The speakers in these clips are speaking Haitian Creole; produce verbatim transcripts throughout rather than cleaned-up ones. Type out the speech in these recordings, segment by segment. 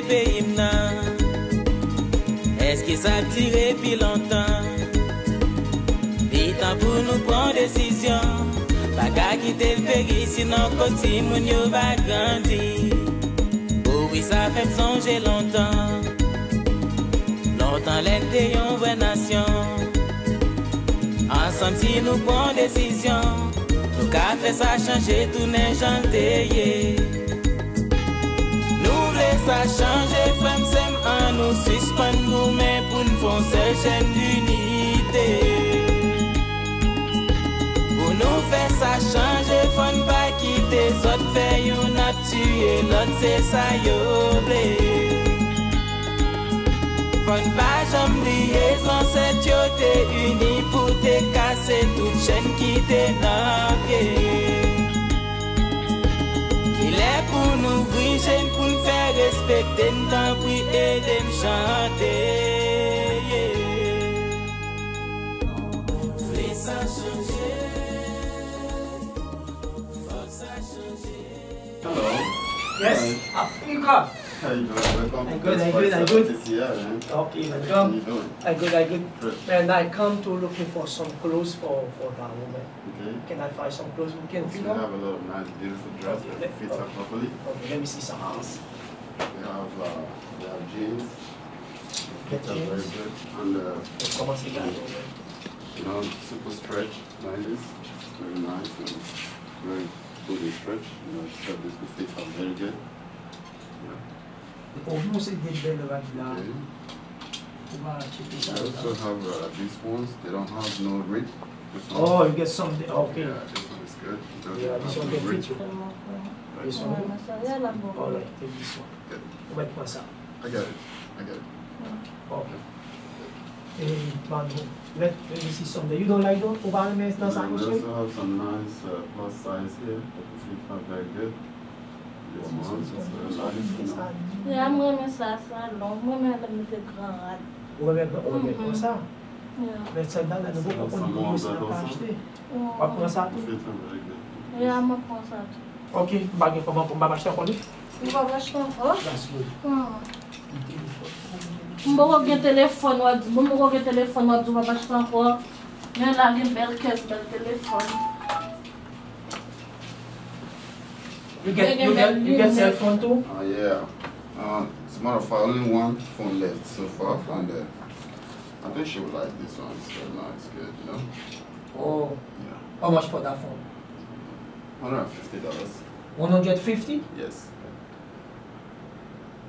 Peyi m nan, èske sa ap dire pi lontan? Li tan pou nou pran desizyon. Pa ka kite l peri, sinon kot timoun yo va grandi. O wi, sa fè m sonje lontan. Lontan lè n te yon vrè nasyon. Ansanm si nou pran desizyon, nou ka fè sa chanje tounen jan l te ye. Nou vle sa chanje, frè m, sè m, ann nou sispann goumen pou n fè yon sèl chèn dinite. Pou nou fè sa chanje, fò n pa kite zòt fè youn ap tiye lòt, se sa yo vle. Fò n pa janm bliye zansèt yo te ini pou te kase tout chèn ki te nan pye. Li lè pou n ouvri je n, pou n fè respekte n, tanpri ede m chante. Vle sa chanje, fòk sa chanje. Hello. Yes, hi. Africa. How you doing? Welcome to this place of T C R, man. Okay, welcome. How you doing? I good, I good. Good. And I come to looking for some clothes for, for that woman. Okay. Can I find some clothes we can fit on? We have a lot of nice, beautiful dresses that fit her properly. Okay, let me see some house. We have, uh, we have jeans. Get jeans. That's very good. And, uh, you know, super stretch like this. Very nice and very good stretch. You know, shirt, this could fit her very good. Yeah. Ou pa oblije se gen bèl rad la. Okay. Ou pa tcheke sa. We also have, uh, these ones. They don't have no rip. Oh, you get something. Okay. Yeah, this one is good. It doesn't have no rip. This one. All right, take this one. Good. Ou mèt pran sa. I got it. I got it. Okay. Eh, pardon. Let, let me see something. You don't like those? Ou pa renmen nan sa kouche? We also have some nice, uh, plus size here that will fit her very good. This one is very nice, you know. Yeah, m renmen sa, sa long. M renmen lè m mete gran rad. Ou renmen gran, ou renmen konsa? Yeah. Men sèl bagay nou poko konn ki yo si n ap achte. W ap pran sa tou? Fit her very good. Yeah, m ap pran sa tou. Ok, m pa gen kòman pou m pa achte ankò li. Ou pa achte ankò? That's good. Hmm. M poko gen telefòn, w ap di, m poko gen telefòn, w ap di w pa achte ankò. Men la gen bèl kès, bèl telefòn. You get, you get, you get cell phone too? Uh, yeah. Uh, as a matter of fact, only one phone left so far from there. I think she would like this one. It's very nice, good, you know? Oh. Yeah. How much for that phone? Hundred and fifty dollars. One hundred fifty? Yes.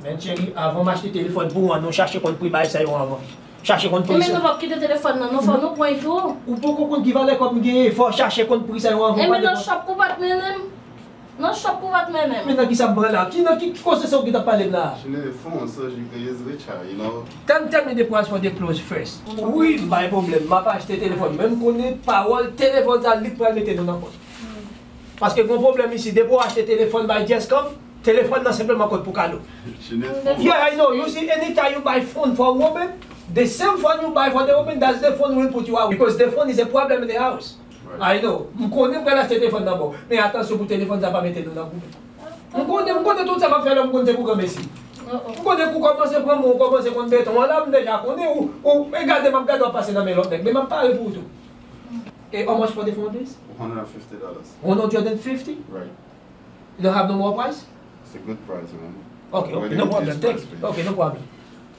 Men cheri, avan m achte telefòn pou ou an, nou chache konn pri bagay sa yo anvan. Chache konn pri sa. Enben nou p ap kite telefòn nan, non, fò nou pran tou. Ou poko konn ki valè kòb m genyen, fò chache konn pri sa yo anvan. Enben nan shop ou pa t mennen m. Nan shop ou pa t mennen m. Men nan ki sa m pran la? Ki nan ki, ki koze sa ou gentan pale m la? She need a phone so she can use WeChat, you know? Tell, tell me the price for the clothes first. Wi, m pa gen pwoblèm, m ap achte telefòn. Men m konnen pawòl telefòn sa li k pral mete nou nan pòt. Paske gon pwoblèm isi, depi w achte telefòn bay Jesscom, telefòn nan senpleman kot pou kado. Yeah, I know. You see, anytime you buy phone for a woman, the same phone you buy for the woman, that's the phone will put you out. Because the phone is a problem in the house. I know. M konnen m pral achte telefòn nan ba w. Men atansyon pou telefòn sa pa mete nou nan goumen. M konnen, m konnen tout sa m ap fè la, m konnen se pou granmesi. M konnen kou kòmanse pran mwen, ou kòmanse konn beton an la, m deja konnen ou, ou, e gade m ap gade w ap pase nan men lòt nèg, men m ap pare pou ou tou. E how much for the phone, please? One hundred and fifty dollars. One hundred and fifty? Right. You don't have no more price? It's a good price, man. Okay, okay, no problem. Thank you. Okay, no problem.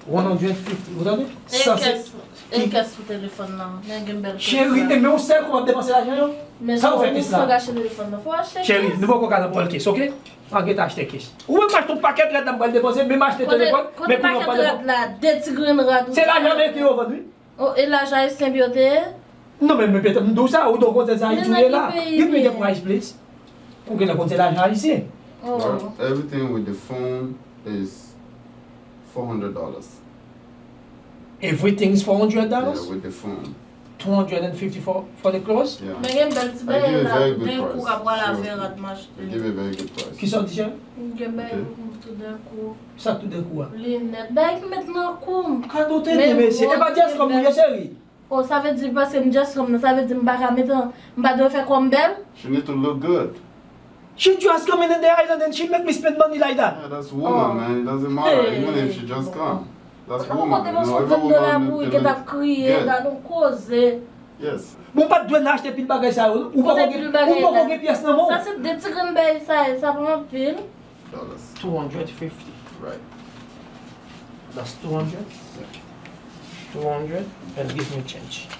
One hundred fifty, ou tande? E kès, e kès pou telefòn nan. Men gen bèl kès. Cheri, e men yon sèl kou w ap depanse lajan yo? Sa ou fè kès la? Fò w gache telefòn nan. Fò w achte kès. Cheri, nou poko ka nan pòl kès, ok? An gen achte kès. Ou menm achte yon pakèt rad la m pral depanse, menm achte telefòn, men kounye a w pa nan pòl. Kote pakèt rad la? De ti grenn rad ou. Se lajan ameriken yo vann, wi. Oh, e lajan ayisyen yo te ye? Non, men, men petèt m di w sa, ou donk konn se sa Ayiti ye la. Give me the price, please. Ou genlè konn se lajan ayisyen. Oh. Well, everything with the phone is four hundred dollars. Everything is four hundred dollars? Yeah, with the phone. Two hundred and fifty for, for the clothes? Yeah. Men gen bèl ti bagay la, den kou k ap pral avè rad m achte. I give you a very good price. Kisa w di, cheri? Gen bèl kou tout den kou. Sa tout den kou a? Linèt, bagay ki met nan kou m. Kado tenten, mesye. E pa Jesscom ou ye, cheri? Oh, sa vle di paske m Jesscom nan, sa vle di m pa ka mete, m pa dwe fè kò m bèl? She need to look good. She just coming in the island and she make me spend money like that. Yeah, that's woman, man. It doesn't matter, even if she just come. That's woman. You know, every woman, every woman. Gad yon koze. Yes. Bon, ou pa t dwe nan achte pil bagay sa yo, non? Ou poko gen, ou poko gen pyès nan men w. Sa se de ti grenn bagay sa, sa pa anpil. Dollars. Two hundred fifty. Right. That's two hundred. Two hundred, and give me change.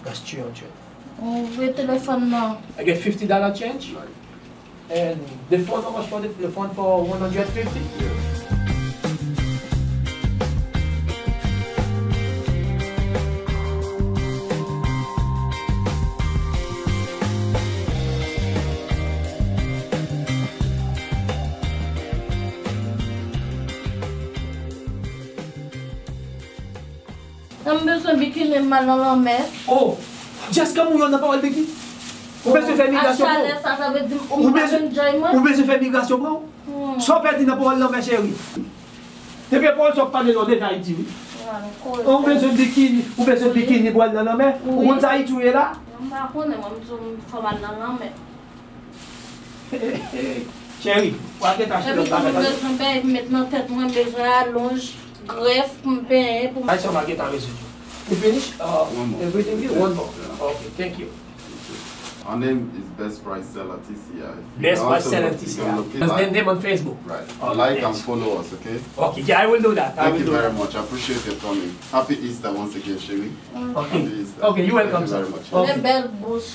That's three hundred. Ou voye telefòn nan. I get fifty dollar change. Right. And the phone, how much for the, the phone for one hundred fifty? Yeah. Nan m bezwen bikini, m al nan lanmè. Oh, just come yon nan pawòl bikini. Ou bezwen fè migrasyon pou ou. Ak chalè sa, sa vle di m pa enjoy mwen. Ou bezwen fè migrasyon pou ou. Sa w pèdi nan pawòl lanmè, cheri. Depi pawòl sa w ap pale la, w deja Ayiti, wi. Ou bezwen bikini, ou bezwen bikini pou al nan lanmè. Ou konn sa Ayiti w ye la? M pa konnen, mwen, m di w fò m al nan lanmè. Cheri, w a gentan achte lòt bagay. Epi tou, m bezwen bèy, m met nan tèt mwen, m bezwen alonj, grèf pou m penyen, pou m... Ay, sa w a gentan rezoud yo. You finish? Uh, everything you want? One more. Okay, thank you. Our name is Best Price Seller T C I. Best Price Seller T C I. Just name them on Facebook. Right. Like and follow us, okay? Okay, yeah, I will do that. Thank you very much. I appreciate your coming. Happy Easter once again, Sherry. Okay. Happy Easter. Okay, you welcome, sir. Thank you very much. Okay. Bèl bous.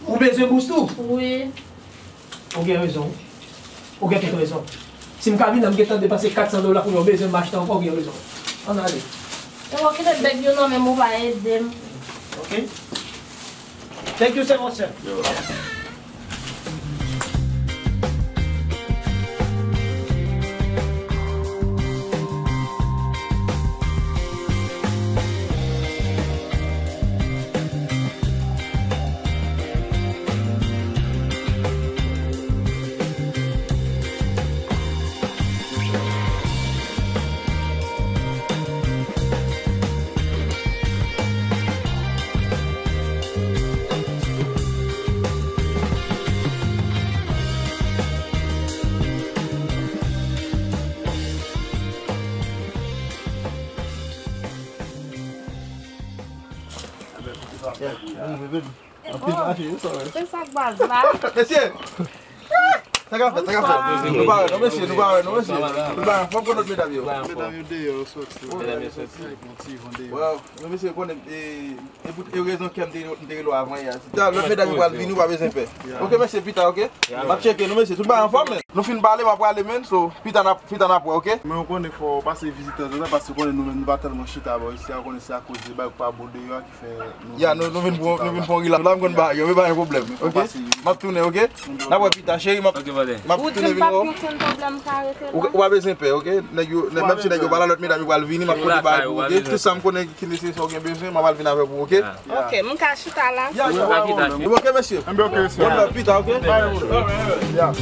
Ou bezwen bous tou? Wi. Ou gen rezon. Ou gen tout rezon. Si m ka vin, m gentan depanse kat san dola pou yo bezwen m achte ankò, ou gen rezon. Ann ale. E w kite bèg yo nan men m, ou pa ede m. Ok. Thank you, sir, mon sir. You're welcome. Yeah, move it. Anpil mache, you sorry. Se sa k baz la. Mesye! Sa k ap fèt, sa k ap fèt? Nou pa wè non, mesye, nou pa wè non, mesye. Nou pa wè, fò m konn lòt medam yo. Medam yo deyò, yo soti. Medam yo soti. Yon ti van deyò. Waw, men mesye, konnen, e, e pou, e rezon kè m te, m te rele w avan yè. Lòt medam yo pral vini, ou pa bezwen pè. Ok, mesye, pita, ok? M ap tcheke nou, mesye, tout bagay anfòm, men. Nou fin pale, m ap prale, men, so, pita n ap, pita n ap wè, ok? Men ou konnen fò w pase vizite tanzantan, paske ou konnen nou menm, nou pa tèlman chita bò isi a, ou konnen se akoz de bagay pa bon deyò a. Ya, nou, nou vin pran, nou vin pran relax la, m konn bagay yo, men pa gen pwoblèm, ok? M ap tounen, ok? N ap wè pita, cheri, m ap, m ap tounen vin wè w. Ou di m p ap gen okenn pwoblèm, m ka rete la? Ou, ou pa bezwen pè, ok? Nèg yo, menm si nèg yo pa la, lòt medam yo pral vini, m ap pote bagay pou ou, ok? Tout sa m konnen ki nesesè ou gen bezwen, m ap al vin avèk ou, ok? Ok, m ka chita la? Ya, ya. Ok, mesye. Enben, ok, mesye. One love, pita, ok? Ya.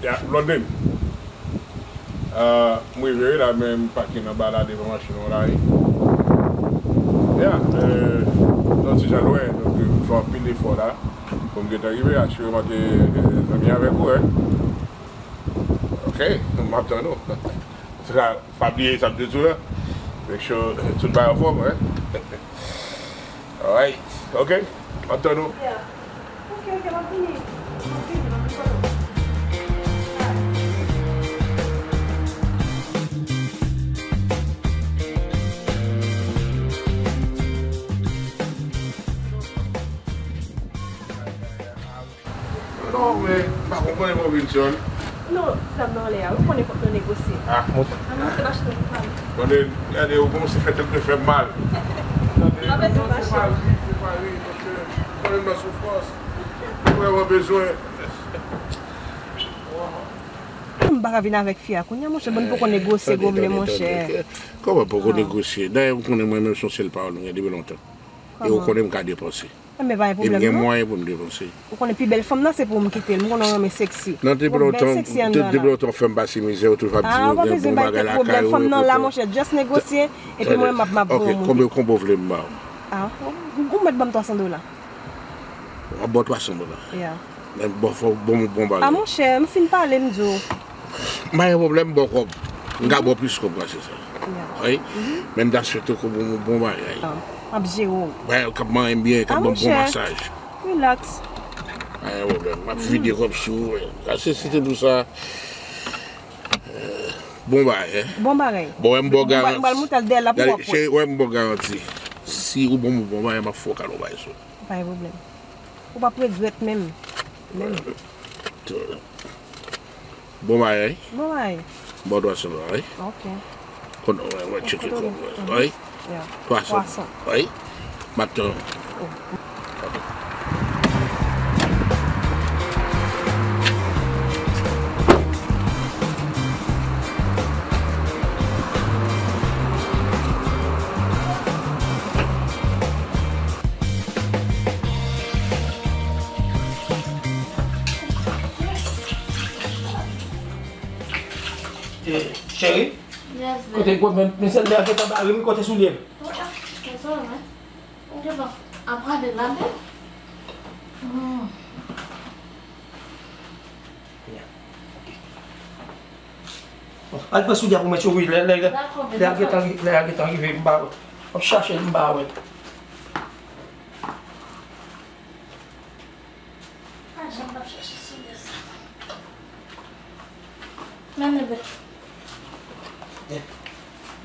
Ya, Blondin. Ah, m rive wi la, men m pake nan ba la devan machin ou la wi. Ya, euh, yon ti jan lwen, donk, euh, m fè anpil efò la pou m gentan rive. Asireman ke, euh, zanmi avèk ou, wi. Ok, m ap tann ou. Pa bliye sa m te di w la. Make sure tout bagay anfòm, hein? Alright. Ok. M ap tann ou. Yeah. Ok, ok, m ap vini. M ap vini, m ap vini. Alright. M pa konprann e konviksyon. Non, frè m nan anlè a, wi, ou konnen fòk nou negosye. Ah. An nou se mache pou pale. Tande, gade, ou kòmanse fè tèt mwen fè m mal. Pa bezwen fache. Se pa ri, se pa ri, paske ou konnen m nan soufrans. Ou vrèman bezwen. M pa ka vin avèk fi a kounye a, monchè, bon, nou poko negosye, gwo vle, monchè. Kòman poko negosye? Dayè, ou konnen mwen menm se yon sèl pawòl nou gen depi lontan. E ou konnen m ka depanse. Enben, pa gen pwoblèm, non. E m gen mwayen pou m depanse. Ou konnen pi bèl fanm nan, se pou m kite l. M konnen w renmen seksi. Non, depi lontan, depi lontan w fè m pase mizè, ou toujou ap di m ou gen bon bagay lakay ou. Fanm nan la, monchè, just negosye, epi mwen, m ap, m ap voye yon moun. Ok, konbyen, konbyen w vle m ba w? Ah, ou, ou mèt ban m twa san dola. W ap ban w twa san dola. Yeah. Men bon, fò w ban m bon bagay. Ah, monchè, m fin pale, m di w. M pa gen pwoblèm, m ba w kòb. M ka ba w plis kòb pase sa. Yeah. Wi. Men m ta swete w ban m bon bagay. Ah, m ap jere w. Bagay k ap manyen m byen, k ap ban m bon masaj. Relax. Pa gen pwoblèm. M ap vide kòb sou ou. Sa se, se te pou sa. Bon bagay, hein? Bon bagay. Bon, wè m ba w garanti. M pral moute al dèyè la pou w ap wè. Cheri, wè m ba w garanti. Si ou ban m bon bagay, m ap fè w kado bagay sou. Pa gen pwoblèm. Ou p ap regrèt menm. Menm. Bon bagay. Bon bagay. Bon, twa san dola, wi. Ok. Konn, wè, wè, tcheke kòb, wè. Wi. Yeah. Twa san. Twa san. Wi. M ap tann ou. Oh. Ok. Eh, cheri? Yes, babe. Kote gwo men, men sèl lè a gentan bare m, kote soulye m? Ah, ah, men sa, men. Ou gentan ap prale la, babe? Hmm. Kounye a. Ok. Bon, al pran soulye a pou mwen, cheri, lè, lè, lè, lè a gentan ri-, lè a gentan rive, m ba, w ap chache l, m ba wè. Pa janm p ap chache soulye sa. Men, neve.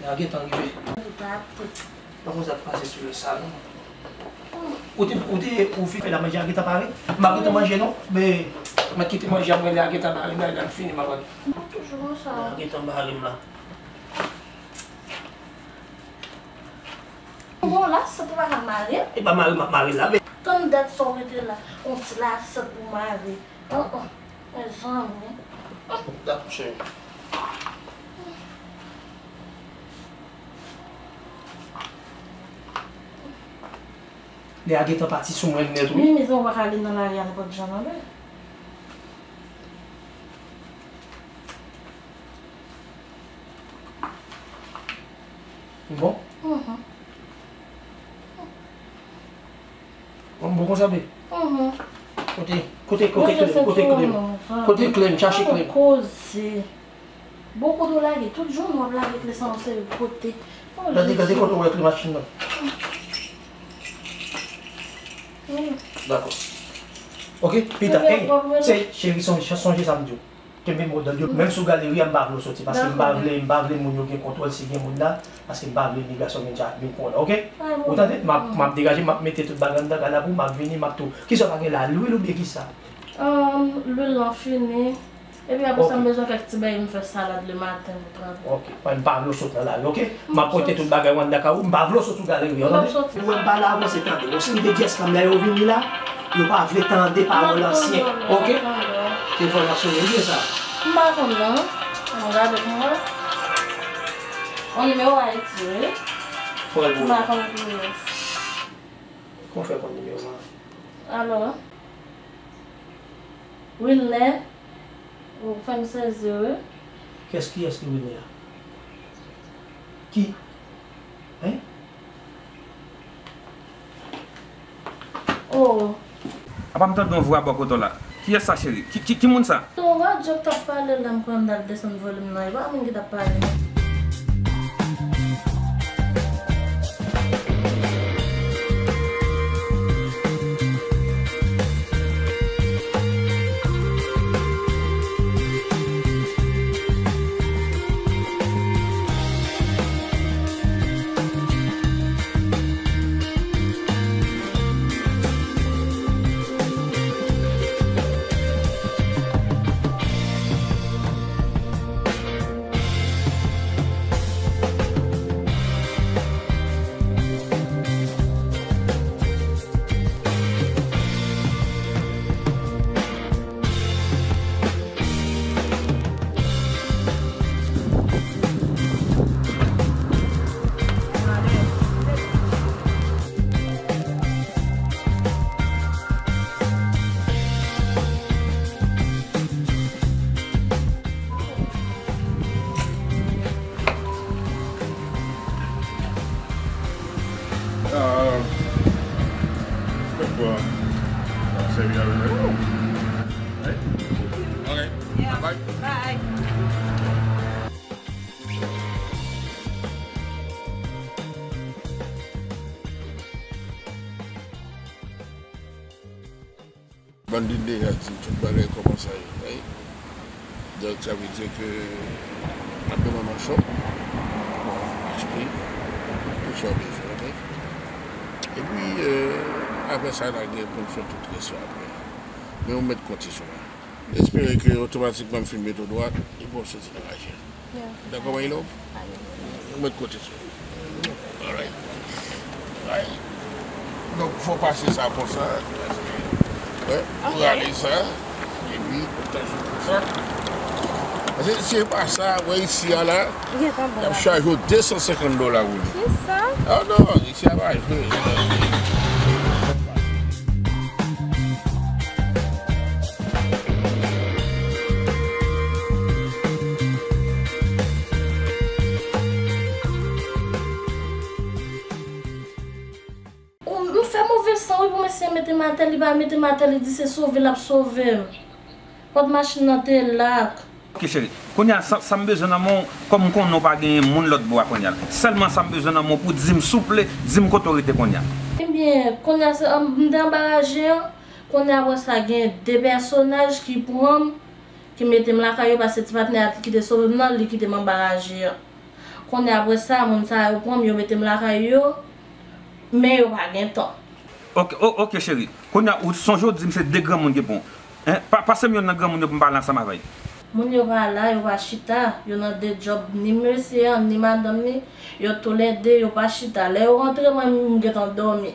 Lè a gentan rive. Ou pa ap tèt. Pa konn sa k pase soulye sa, non. Ou te, ou te, ou fin fè la manje a gentan pare? M pa gentan manje, non. Men, mwen kite manje a, mwen lè a gentan pare, men lè m fini, m ap. Toujou konsa. Lè a gentan pare m la. Bon, la, sa pou pa ka mare. E pa mare, m ap mare la, men. Tann dat sa w rete la, yon ti lasant pou mare. Oh, oh, mezanmi. Dakò, cheri. Lè a gentan pati sou mwen nèt, wi. Men, mezanmi, ou pa ka ale nan lari a nenpòt jan, non, men. Bon? Mhm. Bon, bon konsa, be. Mhm. Kote, kote, kote kle m, kote kle m. Kote kle m, chache kle m. Koze. Bon, kote w lage? Tout jounen w ap lage kle sa yon seri kote. Gade, gade kote w wè kle machin nan. Wi. Dakò. Ok, pita. Ey, se cheri, sonje, sonje sa m di w. Kenbe mo dòd yo. Menm sou galeri a, m pa vle w soti, paske m pa vle, m pa vle moun yo gen kontwòl si gen moun la, paske m pa vle imigrasyon vin, vin konnen, ok? Ou tande? M ap, m ap degaje, m ap mete tout bagay anndan kay la pou w, m ap vini, m ap tou. Kisa w pa gen la, lwil oubyen kisa? Lwil lan fini. Epi apre sa, m bezwen kèk ti bagay, m fè salad lematen pou travay. Ok, m pa vle w sot nan lari, ok? M ap pote tout bagay ou anndan kay ou, m pa vle w sot sou galeri, ou tande? Ou wè m pa la avanse, tande. Yon seri de dyès pa m la, yo vini la, yo pa vle tande pawòl ansyen, ok? Telefòn ap sonnen, byen sa. M pa konn non. Ann gade pou mwen. Yon nimewo Ayiti, wi. Pran l pou mwen. M pa konn pou yo. Kòman w fè konn nimewo a? Alò? Wilner, ou fè m sezi, wi. Kiyès, kiyès ki Wilner a? Ki? Hein? Oh. Apa m tande yon vwa bò kote w la? Kiyès sa, cheri? Ki, ki, ki moun sa? Se yon radyo k t ap pale la, m kwè m t al desann volim nan. E pa moun ki t ap pale, non. Bye. Bye. Brandon deja di tout bagay kòman sa ye, right? Donk, sa vle di ke ap demann yon shop, achte tout sa w bezwen, right? Epi, euh, apre sa, n a gen pou n fè tout rès yo apre. Men ou mèt konte sou mwen. M espere ke otomatikman m fin mete w dwat, epi w ap soti nan mache. Dakò, my love? Ou mèt konte sou. Alright. Alright. Donk, fò pase sa konsa. Wè, ou rale sa. Epi, ou ta sou konsa. Paske si se pa sa, wè isi a la, y ap chaje w de san senkant dola pou li. Kisa? Ah non, isi a pa jwe. Ou, m fè move san wi pou mesye mete m atè, li pa mete m atè, li di se sove l ap sove m. Pòt machin nan te lak. Ok, cheri. Kounye a, sa, sa m bezwen nan men w, kòm m konnen w pa genyen moun lòt bò a kounye a. Sèlman sa m bezwen nan men w pou di m, souple, di m kote w rete kounye a. Ebyen, kounye a, se, m te anba raje an. Kounye a, apre sa, gen de pèsonaj ki pran m, ki mete m lakay yo, paske ti patnè a ki te sove m nan, li kite m anba raje an. Kounye a, apre sa, moun sa yo pran m, yo mete m lakay yo, men yo pa gen tan. Ok, o-, ok, cheri. Kounye a, ou sonje w di m se de granmoun ki pran w. Hein? Pa, pase m yonn nan granmoun yo pou m pale ansanm avè l. Moun yo pa la, yo pa chita, yo nan de djòb, ni mesye an, ni madanm li, yo toulède, yo pa chita. Lè yo rantre, mwen, m gentan dòmi.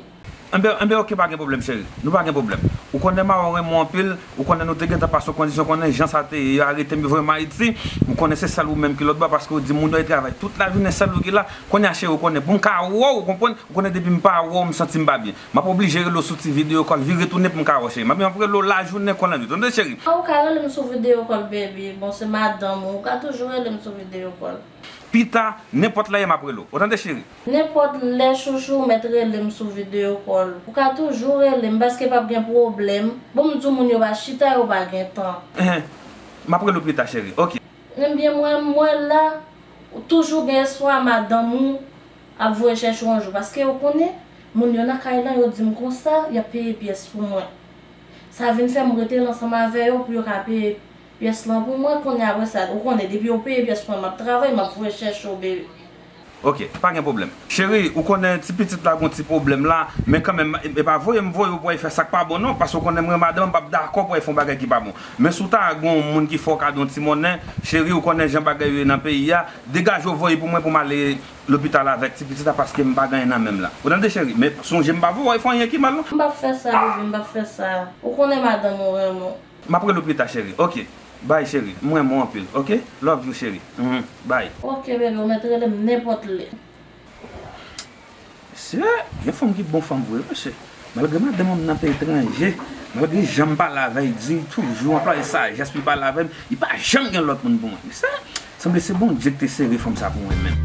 Enben, enben, ok, pa gen pwoblèm, cheri. Nou pa gen pwoblèm. Ou konnen Mawon renmen w anpil, ou konnen nou te gentan pase yon kondisyon, konnen jan sa te ye, yo arete m, yo voye m Ayiti, ou konnen se sèl ou menm ki lòt bò, paske ou di moun yo travay tout lajounen, sèl ou ki la. Kounye a, cheri, ou konnen, pou m ka wè w, ou konprann, ou konnen depi m pa wè w, m santi m pa byen. M ap oblije rele w sou ti video call, vire tounen pou m ka wè w, cheri. M ap, m ap rele w lajounen kon lannwit. Ou tande, cheri? Ou ka rele m sou video call, baby. Bon, se madanm ou, ou ka toujou rele m sou video call. Pita, nenpòt lè m ap rele w. Ou tande, cheri? Nenpòt lè, chouchou, ou mèt rele m sou video call. Ou ka toujou rele m, paske p ap gen pwoblèm. Bon, m di w, moun yo pa chita, yo pa gen tan. Ehe. M ap rele w pita, cheri. Ok. Ebyen, mwen, mwen la, ou toujou gen espwa madanm ou ap voye chèche w yon jou. Paske ou konnen, moun yo nan kay lan, yo di m konsa, y ap peye pyès pou mwen. Sa vin fè m rete la ansanm avè yo pou yo ka peye pyès lan pou mwen. Kounye a, apre sa, ou konnen, depi yo peye pyès pou mwen, m ap travay, m ap voye chèche w, bebe. Ok, pa gen pwoblèm. Cheri, ou konnen ti pitit la gon ti pwoblèm la, men kanmenm, e, e pa voye m voye w pou w al fè sa k pa bon non, paske ou konnen mwen madanm m p ap dakò pou w al fè yon bagay ki pa bon. Men si w ta gen yon moun ki fè w kado yon ti monnen, cheri, ou konnen jan bagay yo ye nan peyi a, degaje w voye pou mwen pou m ale lopital avèk ti pitit la paske m pa gen anyen nan men m la. Ou tande cheri, men sonje m pa voye w al fè anyen ki mal non. M p ap fè sa, bebe, m p ap fè sa. Ou konnen madanm ou renmen w. M ap rele w pita, cheri. Ok. Bye, cheri. M renmen w anpil. Ok? Love you, cheri. Mhm. Bye. Ok, bebe, ou mèt rele m nenpòt lè. Mesye, gen fanm ki bon fanm vre, mesye. Malgre madanm mwen nan peyi etranje, malgre jan m pale avè l, di toujou anplwaye sajès pou l pale avè m, li pa janm gen lòt moun pou mwen. Mesye, sanble se Bondye ki te sere fanm sa pou mwen menm.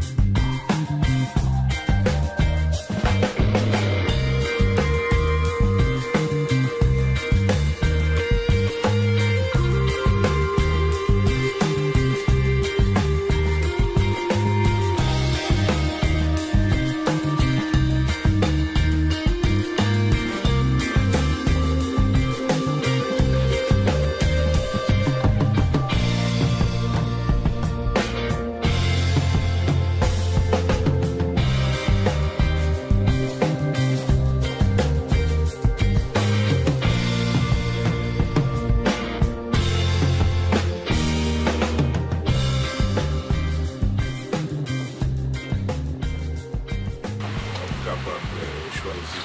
Kapab, eh, chwazi.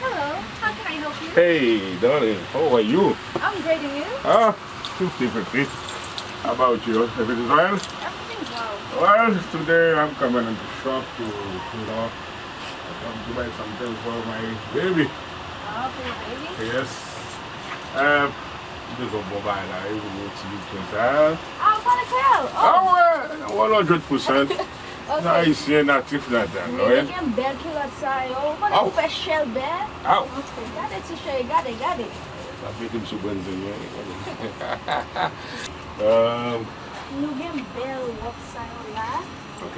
Hello, how can I help you? Hey, darling, how are you? I'm great, and you? Ah, fifty fifty. How about you? Everything is well? Everything's well. Well, today I'm coming in the shop to, you know, I come to buy something for my baby. Oh, for your baby? Yes. Uh, Bezwen bon bagay la, wi, pou yon ti biten sa. Ah, ou pale kreyòl? Ah, oh, wè, one hundred percent. Ok. Ayisyen natif natal, wi, wi. Gen bèl kilòt sa yo. Ou konnen pou fè chèlbè. Aw. Gade ti cheri, gade, gade. Sa mete m sou brenzin, wi. Euh, Nou gen bèl wòb sa yo la. Ok.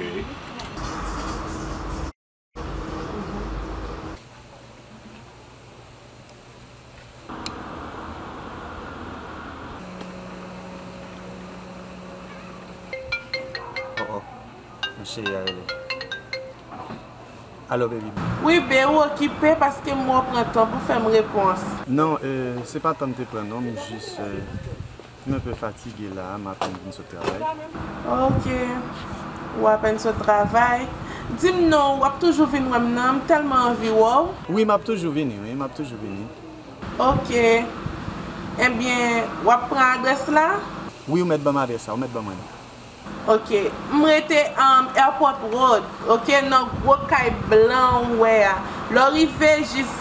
Oh, oh. Mon cheri a rele. Alo, baby. Wi, be, ou okipe paske m wè w pran tan pou fè m repons. Non, euh, se pa tan m te pran, non, m jis, euh, m enpe fatige la, m apèn vin sot travay. Ok. Ou apèn sot travay. Di m non, w ap toujou vin wè m nan, m tèlman anvi wè w. Wi, m ap toujou vini, wi, m ap toujou vini. Ok. Ebyen, w ap pran adrès la? Wi, ou mèt ban m adrès la, ou mèt ban mwen li. Ok. M rete, um, Airport Road, ok, nan gwo kay blan ou wè a. Lè w rive jis,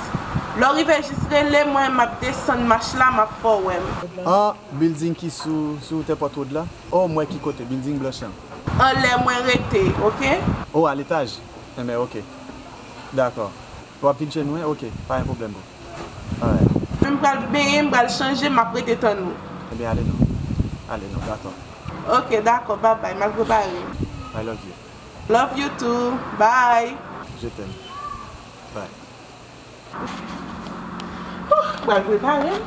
lè w rive jis rele mwen, m ap desann mach la, m ap fè w wè m. An, building ki sou, sou wout Airport Road la? Oh, m wè ki kote, building blanch lan. Anlè mwen rete, ok? Oh, a letaj? Enben, ok. Dakò. W ap vin jwenn mwen? Ok, pa gen pwoblèm, bro. Alright. M pral benyen, m pral chanje, m ap rete tann ou. Ebyen, ale non. Ale non, dakò. Ok, dakò, babay, m al prepare m. I love you. Love you too. Bye. Je t'aime. Bye. Ouh, m pral prepare m.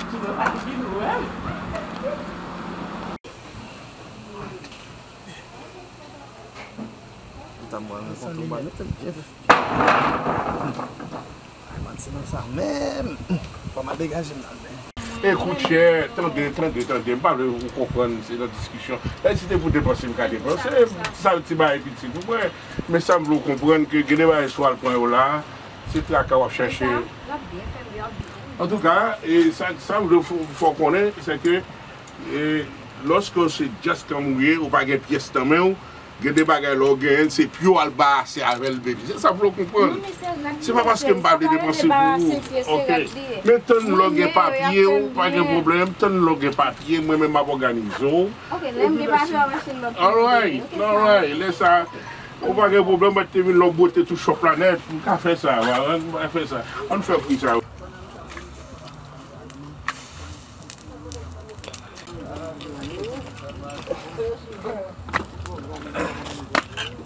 Ti mwen pa di nou, hein? Ou ta mwen renkontre w, ba mete l byen. Ay, manti nan sa menm. Fò m al degaje m nan men. Ekout, chè, tande, tande, tande. M pa vle ou konprann, se nan diskisyon. E si te pou depanse, m ka depanse. Sa, ti bagay piti pou mwen. Men sa m vle w konprann, ke gen de bagay sou al pran yo la, se traka w ap chache. Antouka, e sa, sa m vle fè w konnen, se ke, e, lòske w se just kòm ou ye, ou pa gen pyès nan men w, gen de bagay lè w genyen l, se pye w al balanse avè l, baby. Se sa pou w konprann. Se pa paske m pa vle depanse pou ou. Ok. Men tann lè w gen papye w, pa gen pwoblèm. Tann lè w gen papye, mwen menm m ap òganize w. Alright, alright. Lè sa, ou pa gen pwoblèm, mwen te vin lè w bwote tou chòp la nèt. M ka fè sa, m ka fè sa. Ann fè pri sa.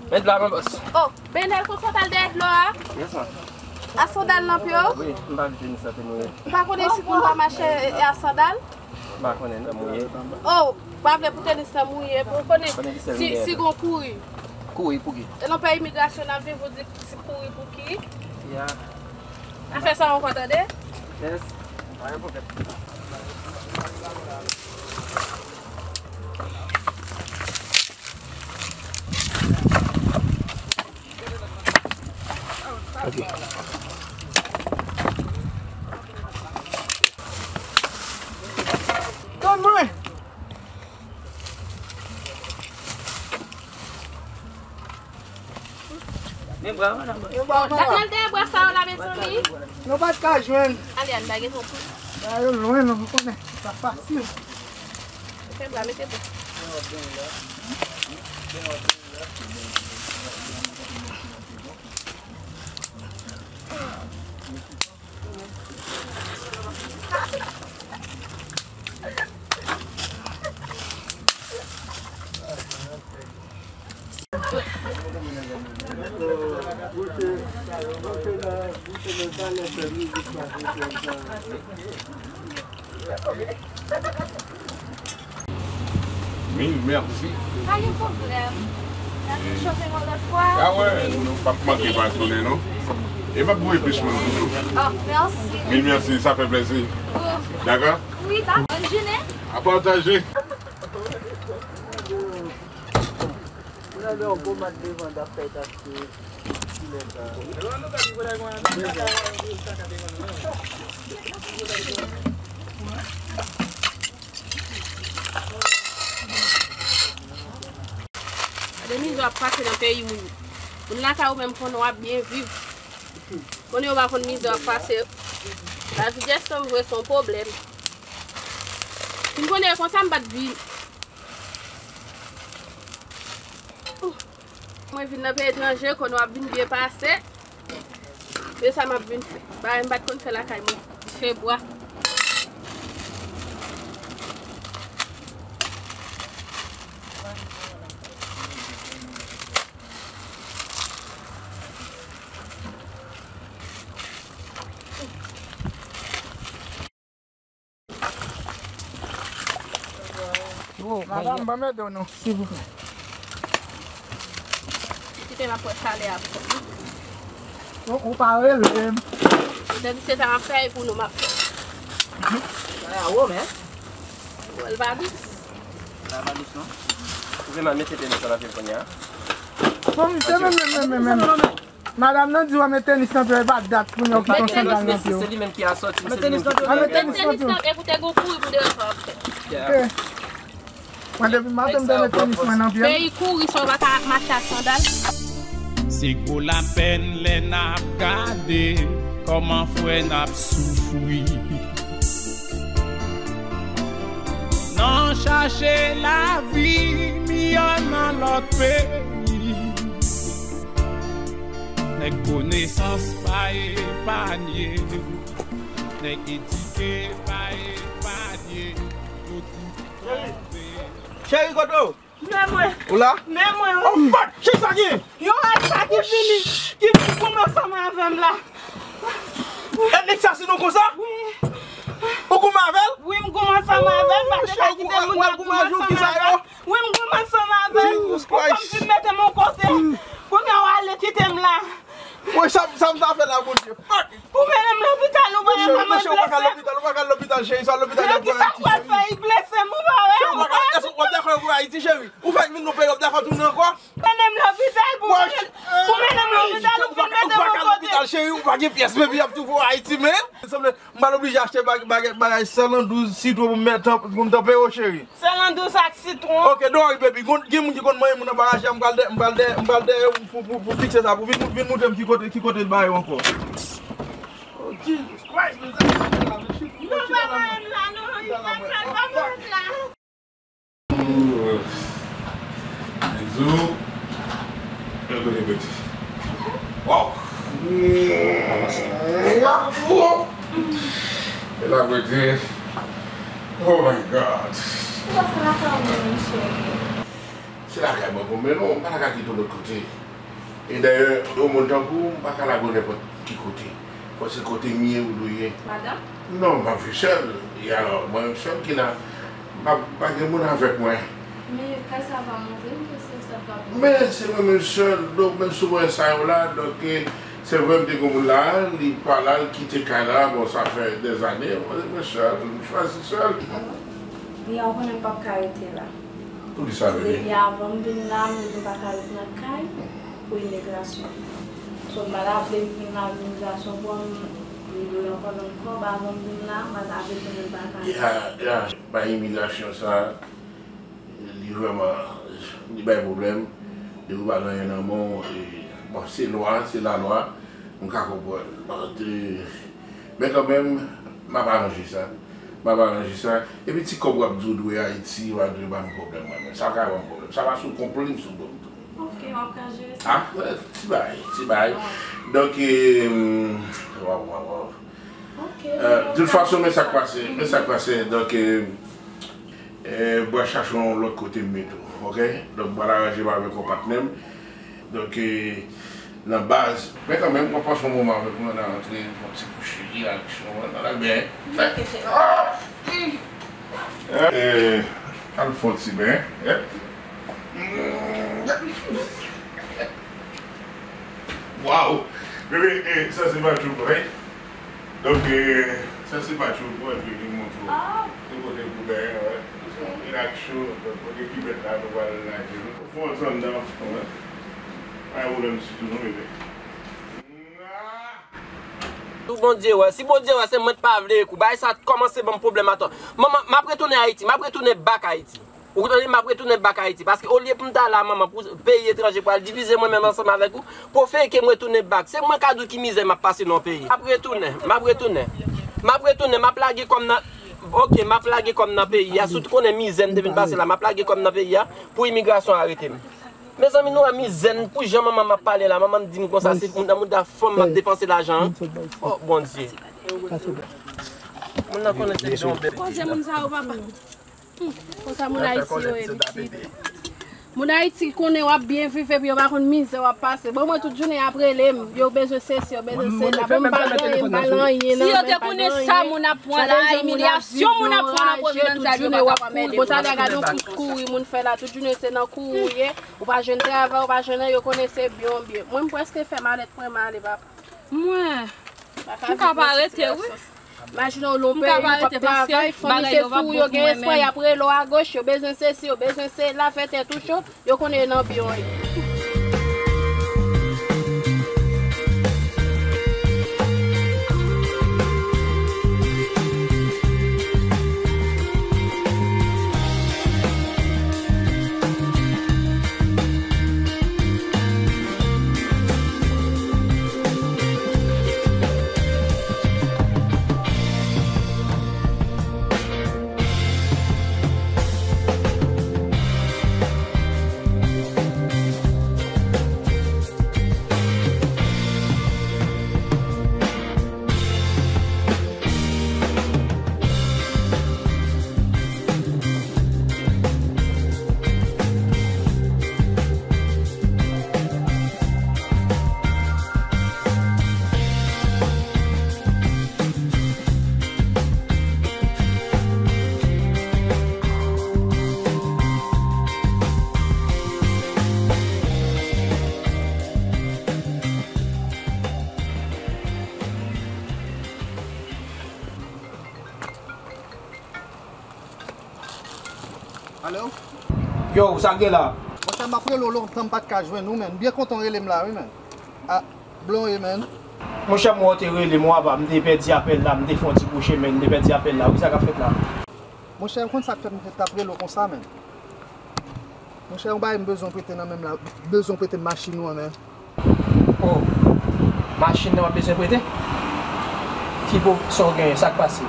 Met dlo a, mon bòs. Oh, Benel, konsa w t al dèyè dlo a? Yes, ma. A sandal nan pye w? Wi, m pa vle tenis lan te mouye. Ou pa konnen si moun pa mache e a sandal? M pa konnen, nan mouye. Oh, pa vle pou tenis lan mouye, pou konnen si, si gon kouri. Kouri pou ki? E nan peyi imigrasyon n ap viv, ou di si kouri pou ki? Ya. Pa fè sa ankò, tande? Yes. Pa gen pwoblèm. Ok. Tann mwen! Men bra w la. N ap al dèyè bwa sa yo la, mezanmi. Nou pa t ka jwenn. Ale, ann bagay tonton. Bagay yo lwen, non, ou konnen. Se pa fasil. Mete bra, mete bra. Mil mèsi. Pa gen pwoblèm. N a vin chofe yon lòt fwa. A wè, nou p ap manke pa tounen, non. E m ap voye plis moun toujou. Oh, mèsi. Mil mèsi, sa fè plezi. Dakò? Wi, dakò. Bòn jounen. A pataje. Ou nan yon bon mat devan dap fè taske kilè sa. Gade mizè w ap pase nan peyi moun. Moun lakay ou menm konnen w ap byen viv. Konnen yo pa konn mizè w ap pase. Lavi Jèson vre se yon pwoblèm. Si m konnen konsa m pa t vin. Mwen vin nan peyi etranje, konnen w ap vin byen pase. Men sa m ap vin fè. Bagay m pa t konn fè lakay mwen. Dife bwa. Oh, madanm, ban m ede w non, silvouplè. Kite m ap wè chalè a pou kont mwen. Ou, ou pa rele m. Poutèt se sa m ap fè pou nou, m ap fè. Chalè a wo, men. Wè, l pa dous. Chalè a pa dous, non. Ou vle m al mete tenis nan pye l kounye a? Bon, se menm, menm, menm, menm, menm. Madanm nan di w a met tenis nan pye w, e pa dat pou nou kite yon sandal nan pye w. Se li menm ki a sòti, se li menm ki a sòti. Met tenis nan pye w. Met tenis nan pye w. Ekoute, gon kouri pou de sa w ap fè. Ok. Mwen depi maten m te met tenis mwen nan pye m. Peyi kouri sa w pa ka mache ak sandal. Se gwo lapèn lè n ap gade kòman frè n ap soufri. Nan chache lavi miyò nan lòt peyi. Nèg konesans pa epanye, nèg edike pa epanye, yo tout twonpe. Cheri, kote w? Men mwen. Ou la? Men mwen, wi. Oh, fuck! Kisa ki? Yon rad sa ki vini, ki vin goumen ansanm avè m la. E nèg sa se nou konsa? Wi. Ou goumen avè l? Wi, m goumen ansanm avè l, m pa te ka kite moun nan goumen ansanm avè l. Wi, m goumen ansanm avè l. Ou konn fin mete m yon kote. Kounye a w ale kite m la. Woy, sa, sa m ta fè la, Bondye? Fuck! Ou mennen m lopital, ou pa wè kòman m blese. Ou pa ka lopital, ou pa ka lopital, cheri, sa lopital y ap pran Ayiti, cheri. Kisa w pral fè? Li blese m, ou pa wè? Cheri, ou pa ka, èske w dakò pou Ayiti, cheri? Ou fèk vin nan peyi, w ap dakò tounen ankò? Mennen m lopital pou, pou mennen m lopital, ou fin mete m yon kote. Ou pa ka lopital, cheri, ou pa gen pyès, baby, y ap toufe w Ayiti, men. Sanble, m pral oblije achte bag-, bagay, bagay sèl an douz sitwon pou m mete, pou m tanpe yo, cheri. Sèl an douz ak sitwon. Ok, don't worry, baby. Gon, gen moun ki konn manyen moun anba raje a, m pral dè-, m pral dè-, m pral dèyè w pou, pou, pou fikse sa, pou vin, vin montre m ki kote, ki kote l ba yo ankò. Oh, Jesus Christ, men sa se la, men chita la, men chita la, men. Non, pa manyen m la, non, pa manyen m la. Bizou. Yo kote peti. Wow. E la peti. Oh my God. Ou pa fè lakay ou menm, cheri? Se lakay mwen pou m mennen w, m pa ta ka kite w lòt kote. E dayè, yon moun tankou w, m pa ka lage w nenpòt ki kote. Fò se kote m ye ou dwe ye. Madanm? Non, m p ap viv sèl. E alò, mwen menm sèl ki la, m pa, pa gen moun avèk mwen. Men kay sa pa montre m ke se ou sèl k ap viv. Men se mwen menm sèl, donk menm si w wè sa yo la, donk, e, se vre m te gen moun la, li pa la, l kite kay la, bon, sa fè dèzane, mwen, mwen sèl, m chwazi sèl. Alò, Bia, ou konnen m p ap ka rete la. Poukisa, bebe? Depi avan m vin la, m di m pa ka ret nan kay pou imigrasyon. So, m pa ta vle m vin la, imigrasyon pran m, m dwe ankò jwenn kòb avan m vin la, m pa ta vle tounen m pa ka ret. Ya, ya, bay imigrasyon sa, li vrèman, li bay pwoblèm. Depi w pa gen anyen nan men w, e, bon, se lwa, se lalwa, m ka konprann. Bon, te, Men kanmenm, m ap aranje sa. M ap aranje sa. Epi ti kòb w ap di w dwe Ayiti, w a dwe ban m pwoblèm mwen menm. Sa pa ka ban m pwoblèm. Sa pa sou konpli m sou do m tou. Ok, w ap ka jere sa. Ah, ti bagay, ti bagay. Donk, e, waw, waw, waw. Ok, euh, de toute façon, men sa k pase, men sa k pase. Donk, e, e, mwen chache yon lòt kote m mete w, ok? Donk, mwen aranje m avèk yon patnè m. Donk, e, nan baz. Men kanmenm, mwen pase yon moman avèk mwen nan rantre, yon ti kouche, relax, mwen nan la byen. Fè, ah! E, al fè yon ti byen. Waw! Bebe, e, sa se pa tchouk, wi. Donk, e, sa se pa tchouk, wi, epi li montre w. Ah! Li kote pou byen, wi. Ok. Relax, chou, donk, kote ki bèt la, nou pral lage nou. Fè yon ti anndan, wi. Pa gen pwoblèm ditou non, bebe. Si Bondye wè, si Bondye wè, se mwen t pa vle ekou. Bagay sa kòmanse ban m pwoblèm atò. Manman, m ap retounen Ayiti, m ap retounen back Ayiti. Ou tande, m ap retounen back Ayiti. Paske olye pou m ta la, manman, pou peyi etranje pral divize mwen menm ansanm avèk ou, pou fè ke m retounen back. Se mwen ka di w ki mizè m ap pase nan yon peyi. M ap retounen, m ap retounen. M ap retounen, m ap lage kò m nan, ok, m ap lage kò m nan peyi a. Si w t konnen mizè m te vin pase la, m ap lage kò m nan peyi a pou imigrasyon arete m. Mezanmi, nou wè mizè n, pou jan manman m ap pale la, manman m di m konsa, se moun nan mouda fanm m ap depanse lajan an. Oh, Bondye. Moun nan konnen se John Bell. Koze moun sa yo, papa. Hmm, konsa moun Ayiti yo ye, pitit. Moun Ayiti konnen w ap byen viv epi yo pa konn mizè w ap pase. Bon, mwen tout jounen y ap rele m, yo bezwen sesi, yo bezwen sela. Bon, m pa gen anyen, m pa nan anyen. Si yo te konnen sa moun ap pran la, imilyasyon moun ap pran nan Providence, sa yo pa ka pa mèt. Bon, talè gade yon kout kouri moun fè la, tout jounen se nan kouri w ye. Ou pa jwenn travay, ou pa jwenn anyen, yo konnen se byen w byen. Mwen, m prèske fè malèt mwen, m ale, papa. Mwen, m ka pa rete, wi. Imajine w nan yon peyi ou p ap travay, fanmi se fou, yo gen espwa, y ap rele w agoch, yo bezwen sesi, yo bezwen sela, fè tèt ou cho, yo konnen nan byen w ye. Alo? Yo, sa k gen la? Monchè, m ap rele w lontan, m pa t ka jwenn ou, menn. M byen kontan w rele m la, wi, menn. Ah, blonde, menn. Monchè, m wè w te rele m, w apa, m te pèdi apèl la, m te fè yon ti kouche, menn, m te pèdi apèl la. Wi, sa k ap fèt la? Monchè, ou konn sa k fè m t ap rele w konsa, menn? Monchè, yon bagay m bezwen w prete nan men m la, m bezwen w prete m machin ou an, menn. Oh, machin nan w ap bezwen prete? Ki bo sa w genyen, sa k pase?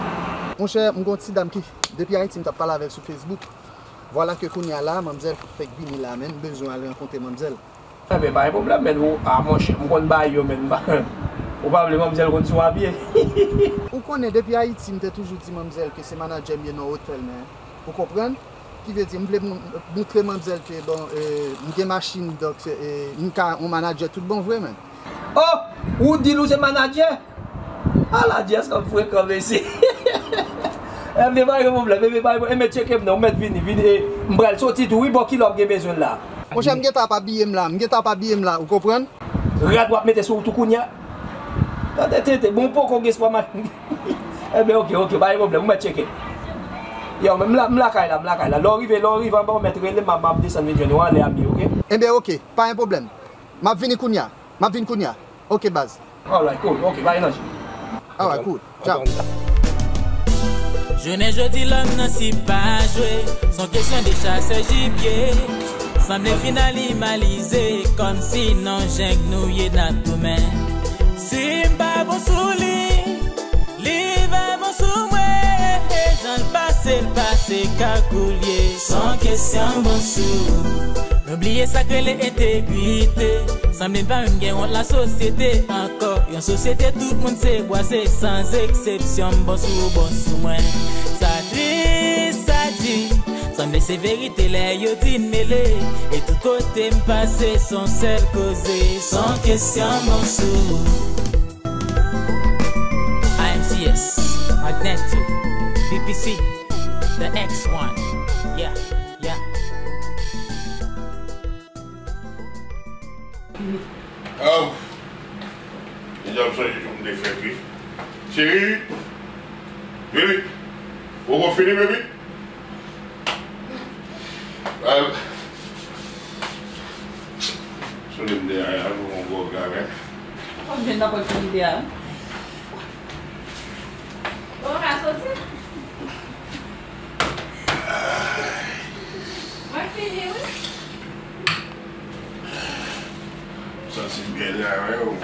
Monchè, m gen yon ti dam ki, depi Ayiti, m t ap pale avè l sou Facebook. Vwala ke kounye a la, manmzèl fèk vini la, menn, m bezwen al rankontre manmzèl. Enben, pa gen pwoblèm, menn, ou, a, monchè, m konn bay yo, menn, m pa, ou pa vle manmzèl konn si w a pye. Ou konnen, depi Ayiti, m te toujou di manmzèl ke se manadjè m ye nan otèl, menn. Ou konprann? Ki vle di, m vle moun-, moutre manmzèl ke, bon, e, m gen machin, donk, e, m ka yon manadjè tout bon vre, menn. Oh! Ou di l ou se manadjè? Ala, Jess, kòm frekan, mesye. Enben, pa gen pwoblèm, enben, pa gen pwoblèm. Enben, tcheke m non, ou mèt vini, vini, e, m pral soti tou, wi, bò, kilè w ap gen bezwen l la? Monchè, m gentan ap abiye m la, m gentan ap abiye m la, ou konprann? Rad w ap mete sou ou tou kounye a? Tande tenten, bon, poko gen espwa, man. Enben, oke, oke, pa gen pwoblèm, ou mèt tcheke. Yo, men m la, m lakay la, m lakay la. Lè w rive, lè w rive anba, ou mèt rele m, m ap, m ap desann vin jwenn ou anlè a, oke? Enben, oke, pa gen pwoblèm. M ap vini kounye a, m ap vin kounye a. Oke, baz. Alright, cool, oke, pa gen danje. Alright, cool. Ciao. Jounen jodi lòm nan si pa jwe, s on kesyon de chasè jibye. Sanble fin animalize, kòmsi non jenk nou ye n ap goumen. Si m pa bon sou li, li va bon sou mwen. E jan l pase, l pase kakoulye, s on kesyon bon sou. Nou bliye sa k rele entegrite. Sanble n pa menm gen wont lasosyete ankò. Yon sosyete tout moun se bwa, se sans eksepsyon. M bon sou ou, bon sou mwen. Sa tris, sa di. Sanble se verite lè yo di n mele. E tout kote m pase, s on sèl koze. S on kesyon bon sou. I M C S, Magneto, B P C, the X one. Yeah, yeah. Oh. Deja m sonje jou m te fèt, wi. Cheri! Baby! Ou poko fini, baby? Al. Sonje m te al, al jwe yon gwo game. Ou pa jwenn nan pòt fini de a. Ou pa ka soti? Mwen fini, wi. M santi m byen la, wi.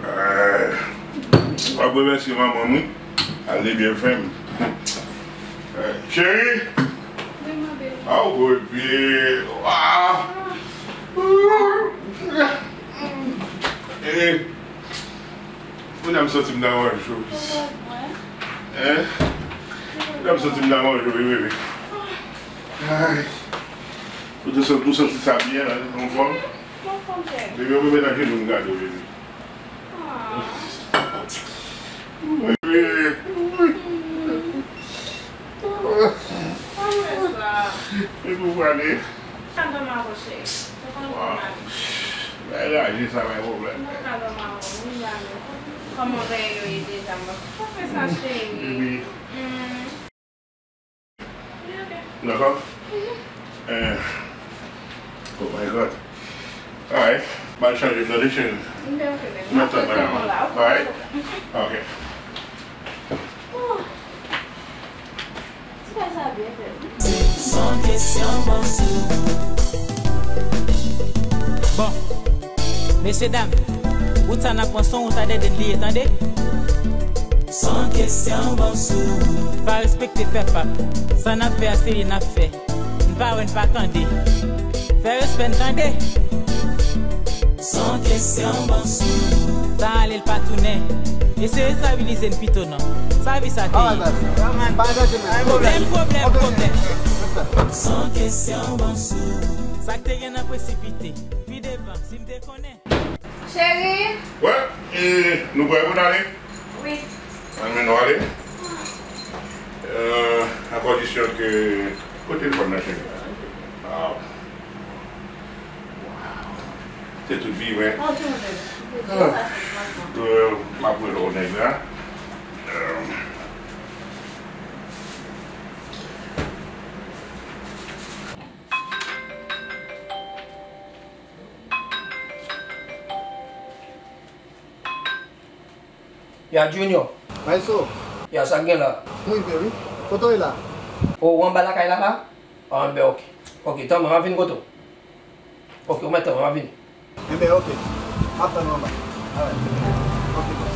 Eh, m ap remèsye manman m, wi. Ale byen fè m. Eh, cheri! Wi, ma belle. Ah, ou gwo pye. Ah! Eh, kounye a m santi m nan yon jou. Ou konprann? Hein? Lè m santi m nan manje wi, bebe. Ay. Ou te santi, ou santi sa byen, hein? Anfòm? Bebe, ou mete ajenou m gade w, bebe. Bebe. Bebe, ou prale. Sa dòmi avè w, cheri. Ou konn kòman. Bagay raje sa bay pwoblèm. Mwen ka dòmi avè w, wi, Dani. Kòman bagay yo ye deja, mwen? Ou fè sa, cheri. Bebe. Dakò? Eh, oh my God. Alright. Ba l chanje m tande, cheri. M te oke, bebe. M ap tann bagay la. Alright? Ok. Ti bagay sa byen fèt wi. San kesyon, bon sou. Bon, mesye dam, wout sa n ap pran, se yon wout a dèdèn li ye, tande? San kesyon, bon sou. Pa respekte fè pap. Sa n ap fè a, se li n ap fè. N pa wè, n pa tande. Fè respè n, tande. San kesyon, bon sou. Sa ale, l pa tounen. Eseye estabilize n pito non. Sa vi sa te ye. Menm pwoblèm, pwoblèm. San kesyon, bon sou. Sa k te gen nan presipite. Pi devan, si m te konnen. Cheri! Wè, e, nou prè pou n ale? Wi. Ann, men nou ale. Euh, a kondisyon ke, kote telefòn nan, cheri? Ah. Se tout vi, wi. Ah. Euh, m ap rele w nèg la. Euh. Ya Junior. Maestro. Ya, sa k gen la? M rive wi. Kote w ye la? O, ou anba lakay la la? Anben, ok. Ok, tanmen, m ap vin kote w. Ok, ou mèt tanmen, m ap vini. Enben, ok. M ap tann ou anba. Alright. Ok, bòs.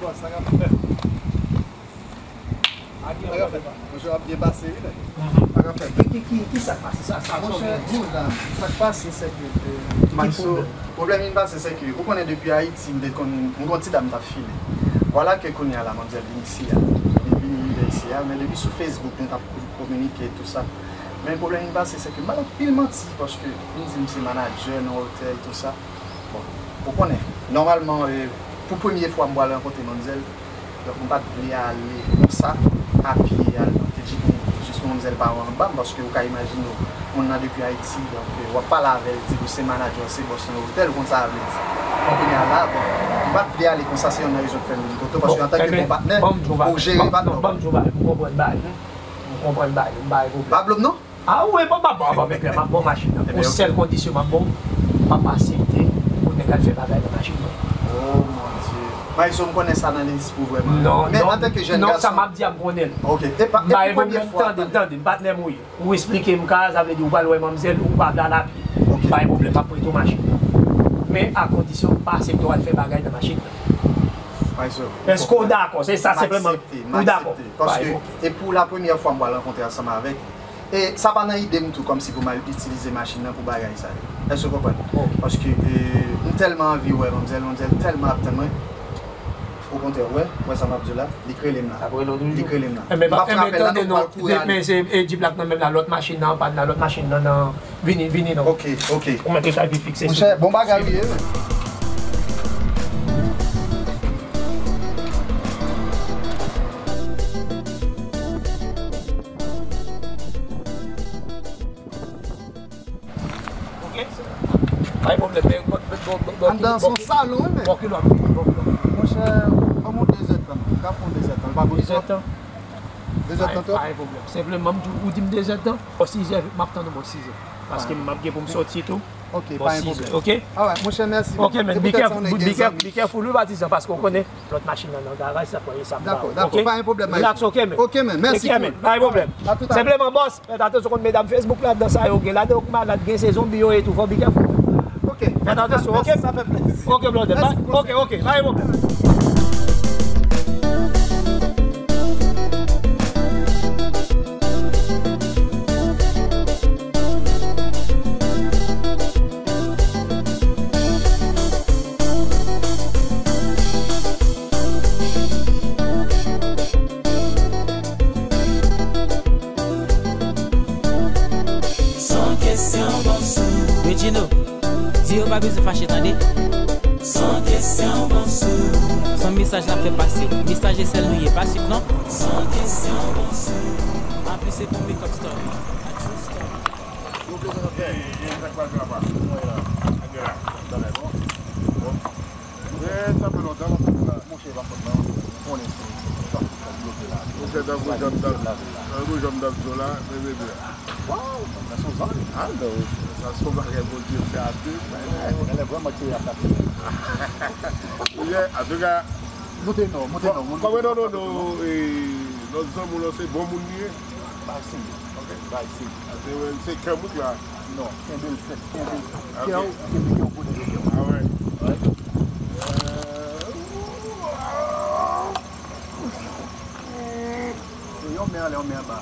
Bon, sa k ap fèt? Sa k ap fèt? Monchè, w ap byen pase wi, nèg. Sa k ap fèt? Ki, ki, ki, ki sa k pase? Sa, sa, monchè, sa k pase, se ke, euh, Maxo, pwoblèm ki pase, se ke, ou konnen depi Ayiti, m te konn, m gon ti dam m t ap file. Vwala ke kounye a la, manmzèl vin isi a. Li vin rive isi a, men depi sou Facebook, nou t ap kominike, tou sa. Men pwoblèm ki pase, se ke m ba l anpil manti, paske m di m se manadjè nan otèl, tou sa. Bon, ou konnen, nòmalman, e, pou premye fwa m pral rankontre manmzèl, donk m pa t vle ale konsa, a pye, al pote jip mwen, jis pou manmzèl pa wè anba m, paske ou ka imajine w, moun nan depi Ayiti, donk, e, w ap pale avè l, di l ou se manadjè, w se bòs nan otèl, ou konn sa a vle di. Donk, kounye a la, bon, m pa t vle ale konsa, se yonn nan rezon k fè m vin kote w, paske antanke bon patnè, fò w jere patnè w. Ban m di w bagay, m konprann bagay, m konprann bagay, m pa gen pwoblèm. Pablo m non? A wi, pa, pa, pa, pa, men m ap ba w machin nan. Pou sèl kondisyon m ap ba w, m ap aksepte pou nèg al fè bagay nan machin mwen. Oh mon Dieu. Maestro, m konnen sa nan lespri w vrèman. Non, non, non, sa m ap di a m konnen l. Ok, e pa, e pou premye fwa. Tande, tande, m patnè m ou ye. Ou esplike m ka, sa vle di ou pral wè manmzèl, ou pa vle al a pye. Ok. Pa gen pwoblèm, m ap prete w machin nan. Men a kondisyon m pa aksepte w al fè bagay nan machin nan. Maestro, èske w dakò? Se sa senpleman. Ou dakò? Paske e pou la premyè fwa m pral rankontre ansanm avèk E sa pa nan ide m tou kòmsi pou m al itilize machin nan pou bagay sa yo. Èske w konprann? Paske, e, m tèlman anvi wè manmzèl, manmzèl tèlman ap tann mwen. Okontrè, w wè, w wè sa m ap di w la, li k rele m la. Li k rele m la. M pa frape l la non pou m al kouri ale. Men se, e, Djiplak nan menm la, lòt machin nan, pa nan lòt machin nan, nan, vini, vini non. Ok, ok. Ou mete sa epi fikse. Monchè, bon bagay li ye, men. Ok? Pa gen pwoblèm, men bon, bon, bon, bon, anndan se yon salon, wi, men. Bon, kilò ap fini, bon, kilò. Monchè, ban m yon dezèdtan. Ou ka fè yon dezèdtan. Li pa bon twòp. Dezèdtan? Dezèdtan twòp? Pa gen pwoblèm. Senpleman, m di w, ou di m dezèdtan, bò sizè, m ap tann ou bò sizè. Paske m ap gen pou m sòti tou. Ok, pa gen pwoblèm. Ok? Alright, monchè, mèsi. Ok, man, be careful, be careful, be careful, wi, patizan, paske w konnen lòt machin nan nan garaj, sa pran esam la. Dakò, dakò, pa gen pwoblèm. Relax, ok, man. Ok, man, mèsi, cool. Pa gen pwoblèm. Senpleman, bòs, fè atansyon, konn medam Facebook ladan sa yo gen, ladan yo k malad, gen se zonbi yo ye tou, fò be careful. Ok. Fè atansyon, ok? Sa fè plezi. Ok, brother. Ok, ok, pa gen pwoblèm. Se yon kesyon bon sou. Regino, di yo pa bezwen fache, tande. Se yon kesyon bon sou. Se yon mesaj n ap fè pase. Mesaj e sèl nou ye, pa swit non. Se yon kesyon bon sou. Anplis se pou makeup store. A true store. Bon, plezi n ap fè. E, e, sa k pral fè apa? Mwen la. Ak la. Talè, bon. Bon. E, sa fè lontan m ap fè la. Monchè, pa fòt mwen, ou konnen se, se sa k bloke la. Monchè, tankou jan m t ap, tankou jan m t ap di w la, men bebe. Waw, men se yon zòn. A, non, sa se yon bagay Bondye fè a de. Genlè vrèman ke y ap tape. Yeah, antouka, moute non, moute non, moute non. Kòm non, non, non, e, lòt zanmi w lan se bon moun li ye. Bay seri. Ok. Bay seri. A, se, se kè bout la. Non, kenbe l fèt, kenbe l. Ok. Kè w, kenbe kè w, pwoteje kè w. A wè. Wè. Yon men anlè, yon men anba.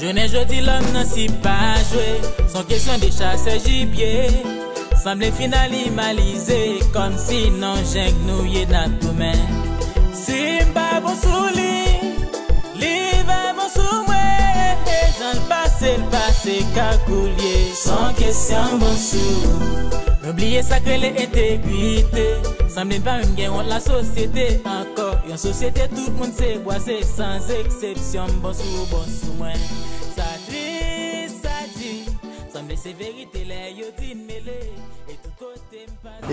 Jounen jodi lòm nan si pa jwe, se yon kesyon de chasè jibye. Sanble n fin animalize, kòmsi nan yon jeng nou ye n ap goumen. Si m pa bon sou li, li va bon sou mwen. Jan l pase, l pase kakoulye. Se yon kesyon bon sou. Nou bliye sa k rele entegrite. Sanble n pa menm gen wont lasosyete ankò. Yon sosyete tout moun se bwa, se sans eksepsyon. M bon sou ou, bon sou mwen. Sa tris, sa di. Sanble se verite lè yo di n mele. E tout kote m pase. E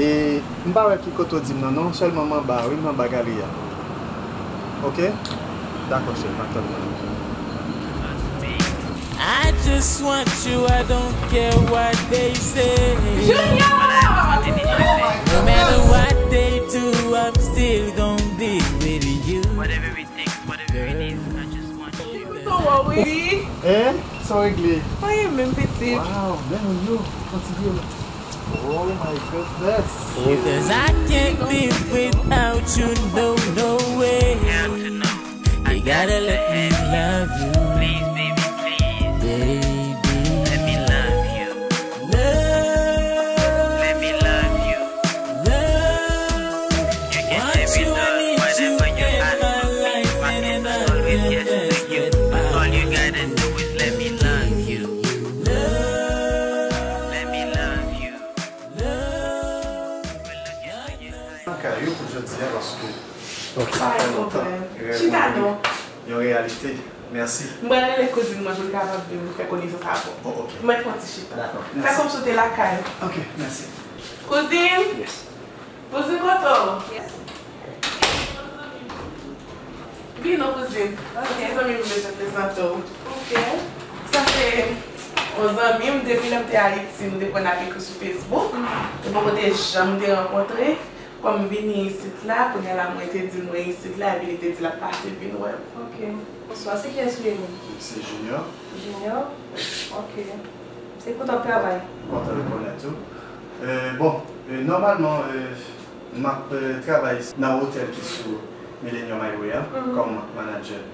m pa wè ki kote w di m nan non, sèlman m anba, wi, m anba galri a. Ok? Dakò, cheri, m ap tann ou. I just want you, I don't care what they say. Junior! No matter what they do, I'm still gonna be with you. Whatever it takes, whatever it is, I just want you. Wi. Hein? Sa w regle? Anyen menm, pitit. Wow, bèl moun yo. Kontinye. Oh my goodness. Because I can't live without you, no, no way. You gotta let me love you. Please, baby, please. Baby. Let me love you. Love. Let me love you. Love. You can say me love, whatever you ask of me. My answer always yes to you. All you gotta do is let me love you. Love. Let me love you. Love. Nan kay yo pou jodi a, paske sa fè lontan rèv mwen vin yon reyalite. Mèsi. M pral rele kouzin mwen pou l kapab vin fè konesans avè w. Oh, ok. Mwen pran ti chita. Dakò. Fè kòmsi w te lakay. Ok, mèsi. Kouzin! Yes. Kouzin, kote w? Yes. Vin non, kouzin. Ok. Ti zanmi m bezwen prezante w. Ok. Sa se yon zanmi m depi lè m te Ayiti, nou te konn ap ekri sou Facebook. Mhm. Nou poko te janm te rankontre. Kòm m vini isit la, kounye a la mwen te di l mwen isit la, epi li te di l ap pase vin wè m. Ok. Bonswa, se kiyès ou ye menm? Se Junior. Junior? Ok. Se kote w ap travay? Kontan rekonèt ou. Euh, bon, euh, nòmalman, euh, m ap, euh, travay nan otèl ki sou Millennium Highway a, mhm, kòm manager.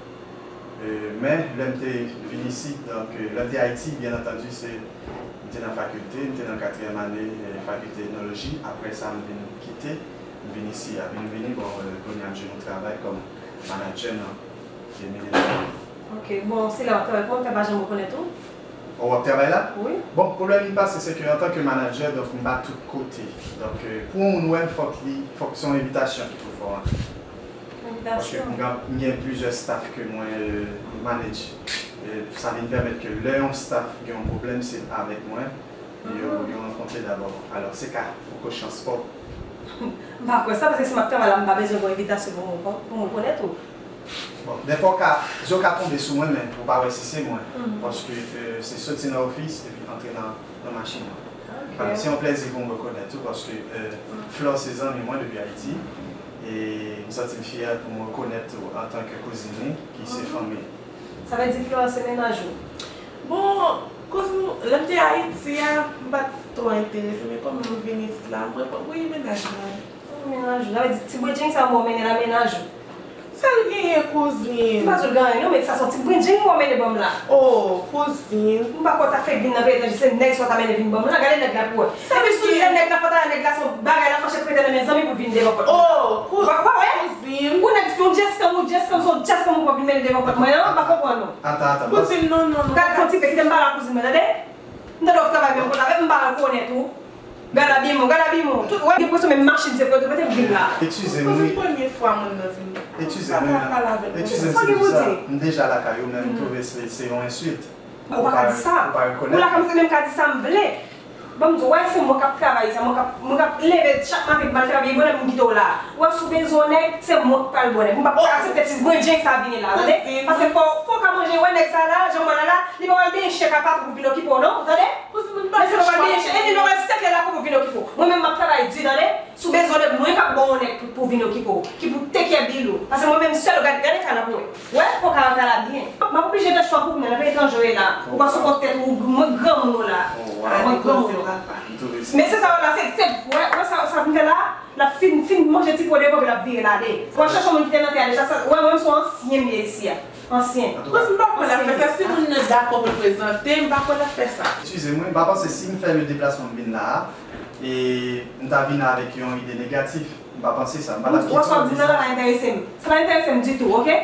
Euh, men, lè m te vin isit, donk, euh, lè m te Ayiti, byen antandi, se, m te nan fakilte, m te nan katriyèm ane, euh, fakilte etnoloji. Apre sa, m vin kite, m vin isi a. Vin vini, bon, euh, kounye a m jwenn yon travay kòm manager nan, euh, Millennium. Ok, bon, se la w ap travay, kòman w fè pa janm rekonèt ou? Ou ap travay la? Wi. Bon, pwoblèm ki pase, se ke antanke manager, donk, m pa tout kote. Donk, euh, pou yon moun wè m, fòk li, fòk se yon envitasyon ki pou fè w antre. Paske m gen, m gen plizyè staff ke mwen, euh, manage. Euh, sa vin pèmèt ke lè yon staff gen yon pwoblèm, se avèk mwen. Yo, yo rankontre dabò. Alò, se ka poko chans pa w. M pa kwè sa, paske si m ap travay la, m pa bezwen gen envitasyon pou mwen, pou mwen konèt ou. Bon, dèfwa w ka, je w ka tonbe sou mwen, men ou pa wè si se mwen. Paske, euh, se soti nan ofis epi antre nan, nan machin nan. Alò, se yon plèzi pou mwen rekonèt ou, paske, euh, Flore se zanmi mwen depi Ayiti. E m santi m fyè pou mwen rekonèt ou antanke kouzin li, ki se fanmi l. Sa vle di Flore se mennaj ou? Bon, kouzin, lè m te Ayiti a, m pa t twò enterese, men kòm m vin isit la, m reponn, wi, mennaj mwen. Oh, mennaj ou. Sa vle di ti bredjenn sa w mennen la mennaj ou? Sa l genyen, kouzin? M pa di l gen anyen, non, men sa se yon ti bredjenn w mennen ban m la. Oh, kouzin. M pa kwè w ta fèk vin nan peyi etranje, se nèg sa w ta mennen vin ban m la. Gade nèg la pou wè. Epi sou lè nèg la, fò ta nèg la, se yon bagay la, fache prete nan men zanmi pou vin devan pòt mwen. Oh, kou-, pa, pa wè? Kouzin. Ou nèg, yon djèskanm, ou djèskanm, se yon djèskanm ou pran vin mennen devan pòt mwen an, m pa konprann ou. Atann, atann. Kouzin, non, non, non. Gade, fè yon ti pè, kite m pale ak kouzin mwen, tande? M tande w ap travay menm kote avè m, m pa rekonèt ou. Gad abiyman, gad abiyman. Tout, wè, gen presyon menm machin se pou yo te mete pou vin la. Eskize m, wi. Premye fwa moun nan vin. Eskize m, wi. Eskize m, se pou sa. M deja lakay ou, men m twouve se, se yon ensilt. Ou pa ka di sa. Ou pa rekonèt. Ou la, kòmsi menm ka di sa m vle. Ban m di w, wè, se mwen k ap travay sa, mwen k ap, mwen k ap leve chak maten pou m al travay, e bonè pou m kite w la. Wè, si w bezwen yon nèg, se mwen k pral ba w nèg. M p ap aksepte ti bredjenn sa vini la, tande? Paske fò, fò w ka manje, wè, nèg sa la, jan m wè l la, li pa pral benyen chen ka patwon pou vin okipe w, non, tande? Kouzin, m pa gen chwa. Mesye, nou pral benyen chen, epi nou pral sekle lakou pou vin okipe w. Mwen menm, m ap travay di, tande? Si w bezwen nèg, mwen k ap ba w nèg pou, pou vin okipe w, ki pou take care bill ou. Paske mwen menm sèl, gade, gade kay la pou wè. Wè, fò w ka rantre la byen. M ap oblije fè chwa pou mwen, nan peyi etranje w ye la. Ou pa sou kont tèt ou, mwen granmoun ou la. Mwen granmoun ou. Men se sa w la, se, se, wè, wè sa, sa vin fè la, l ap fin, fin manje ti po devan, l ap vire l ale. Ou al chèche yon moun ki te nan tè a deja, sa, wè, mwen menm se yon ansyen m ye isi a. Ansyen. Kouz, m pa kwè l ap fè sa. Si moun nan dakò pou l prezante, m pa kwè l ap fè sa. Eskize mwen, m pa panse si m fè le deplasman m vin la a, e m ta vin avèk yon ide negatif. M pa panse sa. M pa t ap kite w di sa. Ou wè sa w ap di m nan la pa enterese m. Sa pa enterese m ditou, oke?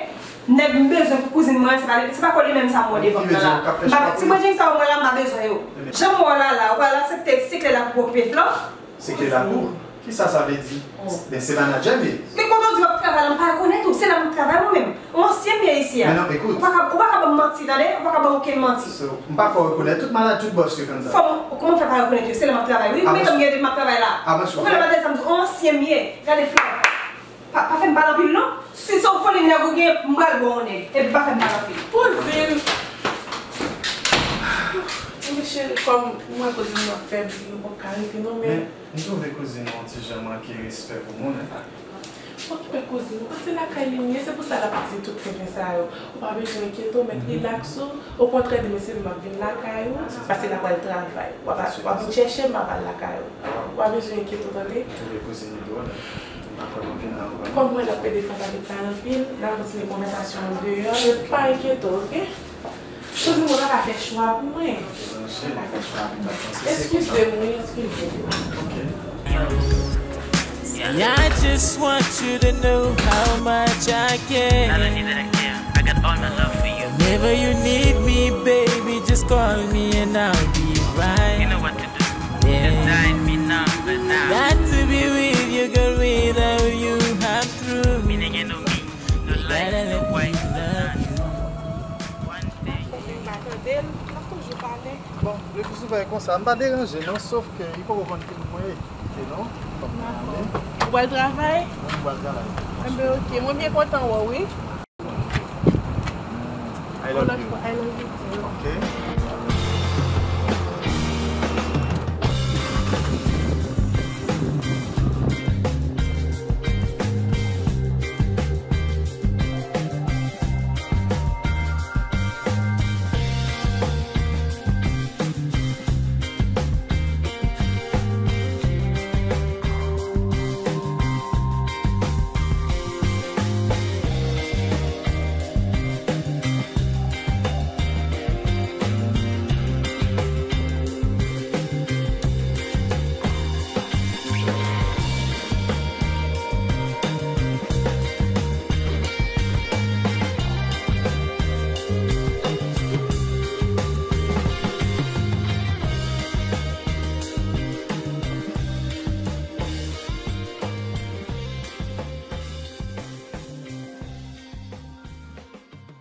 Nèg m bezwen pou kouzin mwen, se pa, se pa kò li menm sa m wè devan m nan la. M pa, ti bredjenn sa w wè la, m pa bezwen yo. Jan m wè w la la, ou pral aksepte sekle lakou pou okipe Flore? Sekle lakou? Kisa sa vle di? Men se manadjè m ye. Men kote w di w ap travay la, m pa rekonèt ou. Se la m ap travay mwen menm. Yon ansyen m ye isi a. Men non, ekout. Ou pa ka, ou pa ka ban m manti, tande? Ou pa ka ban m okenn manti. So, m pa kwè w rekonèt tout manadjè, tout bòs yo konn sa. Fò m, kòman m fè pa rekonèt yo? Se la m ap travay, wi. Ou mete m gen de m ap travay la. Ou fè la pa de sa m di, yon ansyen m ye. Gade Flore. Pa, pa fè m pale anpil, non. Si se yon foli nèg ou gen, m pral ba w yon nèg. Epi pa fè m pale anpil. Kouzin. Wi, cheri, kòm mwen kouzin nan fèb, li, ou p ap ka rete, non, men. Men, m twouve kouzin nan yon ti jan manke respè pou moun, en. Okipe kouzin ou, paske lakay li m ye, se pou sa l ap di tout tenten sa yo. Ou pa bezwen enkyete w, mèt rilaks ou. Okontrè, demen se m ap vin lakay ou, paske l ap al travay. W ap, w ap vin chèche m, m ap al lakay ou. Ou pa bezwen enkyete w, tande? M twouve kouzin li dwòl, en. M pa kwè m ap vin la ankò, non. Kòm mwen, l ap pede fè pale pale anpil, n a kontinye konvèsasyon an deyò, men pa enkyete w, oke? Kouzin mwen pa ka fè chwa pou mwen. Eskize m, wi, eskize m. See, I just want you to know how much I care. Not only that I care, I got all my love for you. Whenever you need me, baby, just call me and I'll be right there. You know what to do. Just dial me now, right now. Got to be with you, girl, without you, I'm through. Mi nèg enn mi. No life, no wife, no nothing. One thing. Kouzin pa tande l, n ap toujou pale. Bon, le pi souvan e konsa. M pa deranje non, sof ke li poko konn ki moun mwen ye, non? Dakò. Ou pral travay? Wi, m pral travay. Enben, oke. Mwen byen kontan wè w, wi. I love you. I love you too. Ok.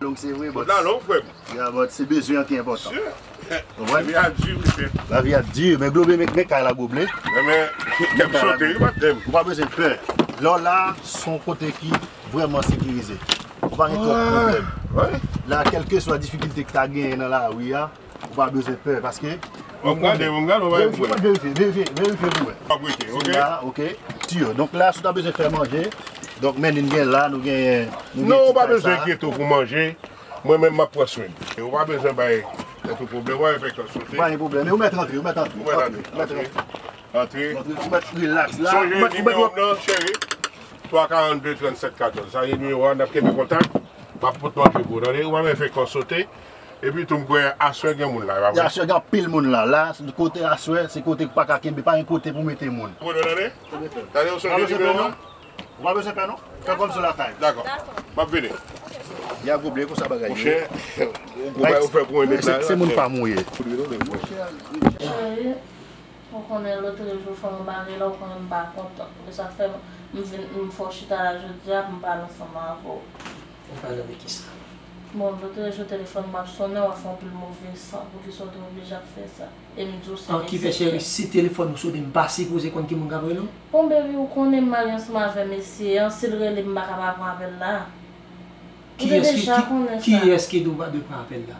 Long se vre, but la long, frè m. Yeah, but se bezwen an ki enpòtan. Sure. Konprann? Lavi a di, mesye. Lavi a di, men Globe, men, men kay la, Globe. Men, men, kè m sote, wi, patnè m. Ou pa bezwen pè. Lè w la, se yon kote ki vrèman sekirize. Ou pa gen twòp pwoblèm. La, kèlkeswa difikilte ki ta genyen nan lari a, ou pa bezwen pè, paske Bon, m gade, bon, m gade, on va verifye, verifye, verifye, verifye pou wè. Ap rete, ok? La, ok. Tiyo. Donk la, si w ta bezwen fè manje, donk men n gen la, nou gen, nou gen Non, ou pa bezwen enkyete w pou manje. Mwen menm, m ap pran swen. Ou pa bezwen bay tèt ou pwoblèm, ou pa fè kò sote. Pa gen pwoblèm. Ou mèt antre, ou mèt antre. Ou mèt antre, antre. Antre. Antre, ou mèt relax la. Sonje nimewo m nan, cheri. Twa karannde trannsèt katòz. Sa se nimewo a, n ap kenbe kontak. M ap pot manje pou ou, tande? Ou pa bezwen fè kò sote. Epi tou, m kwè aswè gen moun la, e pa vre? Aswè gen anpil moun la. La, kote aswè, se kote k pa ka kenbe, pa gen kote pou mete moun. Ou konnen, tande? Tande, ou sonje nimewo a? Ou pa bezwen pè non. Fè kòmsi w lakay. Dakò. M ap vini. Ya Globe, konsa bagay yo ye. Monchè, ou bay ou fè pou mwen nèt la. Se, se moun pa m ou ye. Cheri, ou konnen lòt jou fò m ba rele w, ou konnen m pa kontan. Se sa k fè m, m vin, m fè w chita la jodi a pou m pale ansanm avè w. Ou pale de kisa? Bon, lòt jou telefòn mwen ap sonnen, w ap fè anpil move san. Poukisa w te oblije ap fè sa? E m di w se mesye. An ki fè, cheri, si telefòn ou sonnen, m pa sipoze konn ki moun k ap rele w? Bon, baby, ou konnen m marye ansanm avè mesye an, si l rele m, m pa ka pa pran apèl la. Ou te deja konnen sa. Kiyès ki di w pa dwe pran apèl la?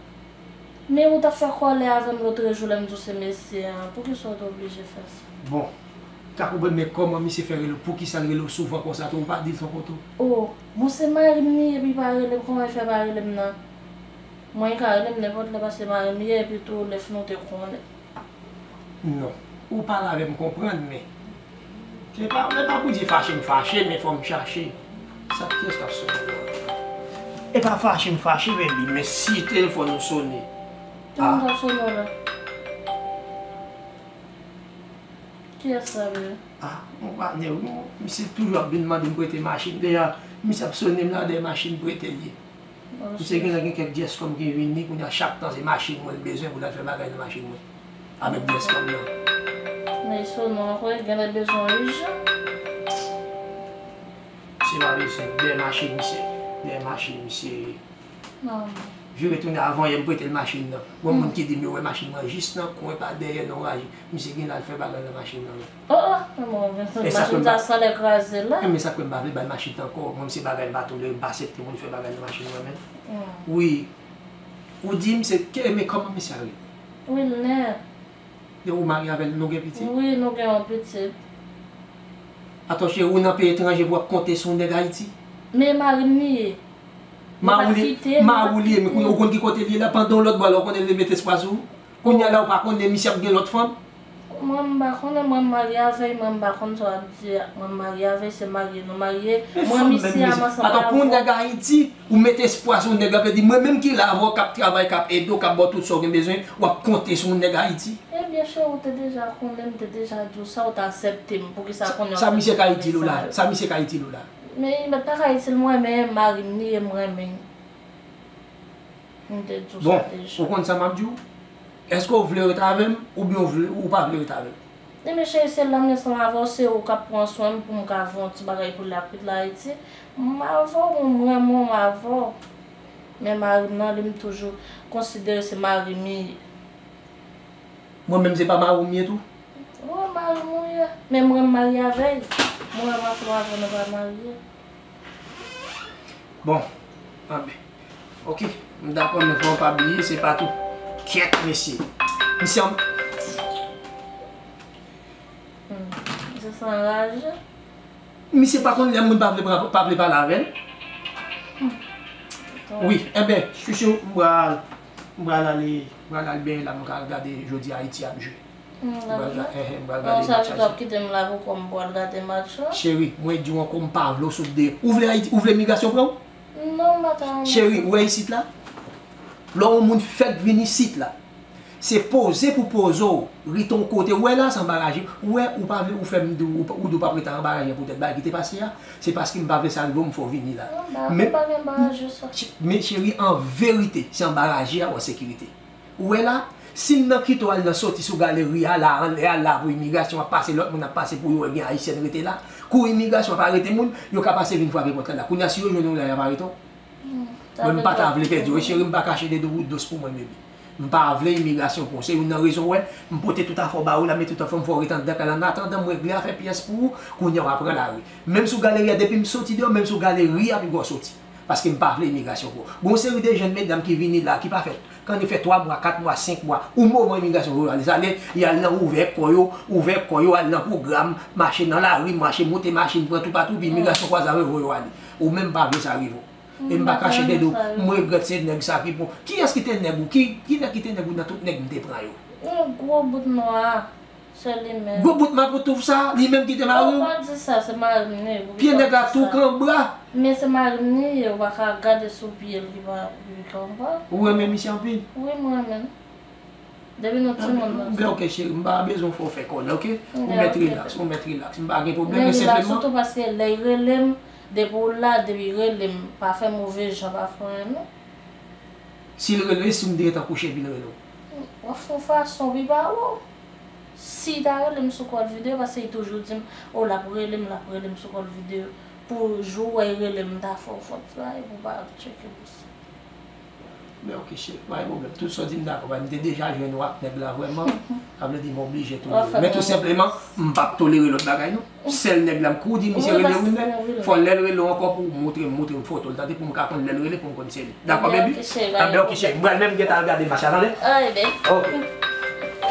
Men ou t ap fè kòlè avè m lòt jou lè m di w se mesye an. Poukisa w te oblije fè sa? Bon, m ka konprann, men kòman misye fè rele w? Poukisa l rele w souvan konsa tou? Ou pa di l se yon kote w? O, bon, se mari m li ye, epi l pa rele m, kòman l fè pa rele m nan? Mwen, li ka rele m nenpòt lè, paske mari m li ye, epi tou, lè fini w te konnen. Non. Ou pale avè m, m konprann, men se pa, se pa pou di fache m fache, men fò m chache. Sa, kiyès k ap sonnen la? E pa fache m fache, baby, men si telefòn ou sonnen. Ki moun k ap sonnen w la? Kiyès sa, baby? Ah, yon patnè, wi, misye toujou ap vin mande m prete machin. Deja, misye ap sonnen m la, dèyè machin prete l ye. Misye genlè gen kèk dyès kòm ki vini, kounye a chak tan se machin mwen l bezwen pou l al fè bagay nan machin mwen. Avèk dyès kòm nan. Men so non, ankò, li genlè bezwen w ijan. Se pa bezwen, dèyè machin misye, dèyè machin misye. Vire tounen avan yè m prete l machin nan. Gon moun ki di m yo wè machin mwen jis nan kwen pa dèyè nan raje. Misye genlè al fè bagay nan machin nan. Oh, oh, men bon, men machin sa sanlè kraze la. Men sa k fè m pa vle ba l machin nan ankò. Mwen, m se bagay m pa tolere, m pa aksepte moun fè bagay nan machin mwen menm. Wi. Ou di m se ke, men kòman misye a rele? Wilner. Depi ou marye avè l, nou gen pitit? Wi, nou gen yon pitit. Atò cheri, ou nan peyi etranje pou w ap konte sou yon nèg Ayiti? Men mari m li ye. Mari w li ye, men ou konn ki kote l ye la, pandan yon lòt bò la, ou konnen l mete espwa sou ou? Kounye a la ou pa konnen misye ap gen lòt fanm? Mwen m pa konnen, mwen m marye avè l, mwen m pa konn sa w ap di a. Mwen m marye avè l, se marye nou marye. Mwen misye a m ansanm avè w. Atò pou yon nèg Ayiti, ou mete espwa sou yon nèg la, vle di mwen menm ki la avè w, k ap travay, k ap ede w, k ap ba w tout sa w gen bezwen, w ap konte sou yon nèg Ayiti. Ebyen cheri, ou te deja konnen, m te deja di w sa, ou t aksepte m. Poukisa kounye a w fè m konnen sa? Sa misye ka itil ou la? Sa misye ka itil ou la? Men li pa ka itil mwen, men mari m li ye, m renmen. M te di w sa deja. Bon, ou konn sa m ap di w? Èske w vle ret avè m oubyen w vle, ou pa vle ret avè m? Ebyen cheri, se la m ye ansanm avè w, se ou k ap pran swen m pou m ka fè yon ti bagay pou lapit la Ayiti. M avè w, m renmen w, m avè w. Men mari m nan, li m toujou konsidere se mari m li ye. Mwen menm se pa mari w m ye tou? Wi, mari m ou ye. Men mwen m marye avè l. Mwen menm ansanm avè w nou pa marye. Bon, anben. Ok, m dakò, men fò w pa bliye, se pa tout. Kyèt, mesye. Misye an- Hmm, misye sa anraje. Misye pa konn lè moun pa vle, pa vle pale avè l. Wi, enben, chouchou, m pral, m pral ale, m pral al benyen la, m ka al gade jodi Ayiti ap jwe. M pral ga-, enhen, m pral gade match Ayiti. Sa w ap kite m la pou kò m pou al gade match la? Cheri, mwen di w ankò, m pa vle w sot de. Ou vle Ayiti, ou vle migrasyon pran w? Non, m pa ta renmen sa. Cheri, ou wè isit la? Lè yon moun fèk vin isit la, se poze pou poze w, rete yon kote. Ou wè la, se anba raje. Ou wè, ou pa vle, ou fè m di w, ou, ou di w p ap rete anba raje poutèt bagay ki te pase a. Se paske m pa vle sa rive w, m fè w vini la. Anba, men, pa gen anba raje sa. Men cheri, an verite, se anba raje a ou an sekirite. Ou wè la, si m nan kite w al nan soti sou galeri a la, anlè a la pou imigrasyon ap pase, lòt moun ap pase pou yo wè gen ayisyèn rete la. Kou imigrasyon ap arete moun, yo ka pase vin frape pòt la la. Kounye a si yo jwenn ou la, y ap arete w. Mwen m pa ta vle pèdi w, wi cheri, m pa kache de dous pou mwen, baby. M pa vle imigrasyon pou ou. Se youn nan rezon w wè, m pote tout afè w ba ou la, men tout afè m fè w ret anndan kay la. An atandan m regle afè pyès pou ou, kounye a w a pran lari. Menm sou galeri a, depi m soti deyò, menm sou galeri a, pi gwo soti. Paske m pa vle imigrasyon pou ou. Gon seri de jèn medam ki vini la, ki pa fè, kannik fè twa mwa, kat mwa, senk mwa, ou moman imigrasyon voye yo ale. Sa lè y al nan ouvè kò yo, ouvè kò yo, al nan pwogram, mache nan lari, mache moute machin, pran toupatou, pi imigrasyon kwaze avè voye yo ale. Ou menm pa vle sa rive w. E m pa kache de do, m regrèt se nèg sa ki pou. Kiyès ki te nèg ou? Ki, ki nèg ki te nèg ou nan tout nèg m te pran yo? Yon gwo bout nwa, se li menm. Gwo bout mapoutouf sa, li menm ki te mari w? Non, pa di sa, se mari m li ye. Pye nèg la tou kanbra. Men se mari m li ye, ou pa ka gade sou pye l ki pa, ki kanbra. Ou renmen misye anpil? Wi, m renmen l. Depi nou timoun nan. Anben, ok, cheri, m pa bezwen fè w fè kòlè, ok? Ou mèt rilaks, ou mèt rilaks. M pa gen pwoblèm, men senpleman. Rilaks, sitou paske lè l rele m, depi w la, depi l rele m, pa fè move jan, pa fè anyen, non. Si l rele, si m te gentan kouche epi l rele w? W ap fè yon fason, pi pa wè w. Si l ta rele m sou kòl videyo, paske li toujou di m, o, l ap rele m, l ap rele m sou kòl videyo. Pou jou w wè l rele m, m ta fè w fòt bagay pou w pa tcheke pou sa. Men ok, cheri, pa gen pwoblèm. Tout sa w di m dakò, paske m te deja jwenn ou ak nèg la vrèman. Sa vle di m oblije tounen. Men tou senpleman, m p ap tolere lòt bagay non. Sèl nèg la m kou di misye rele ou men, fò lè l rele w ankò pou w montre m, montre m foto l, tande, pou m ka konn lè l rele pou m konn se li. Dakò, baby? Anben ok, cheri, m pral menm gentan al gade match la, tande? Ok.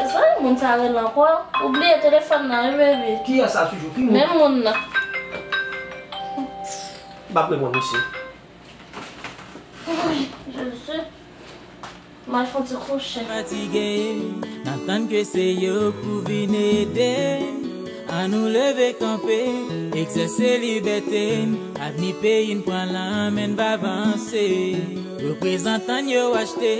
Sa moun sa rele ankò? Ou bliye telefòn nan, wi, baby. Kiyès sa toujou? Ki moun? Menm moun nan. M p ap reponn misye. Jezi. M al fè yon ti kouche. Fatige, n ap tann ke se yo pou vin ede n. Ann nou leve kanpe, egzèse libète n. Avni peyi n pran lanmen n va vanse. Reprezantan n yo achte,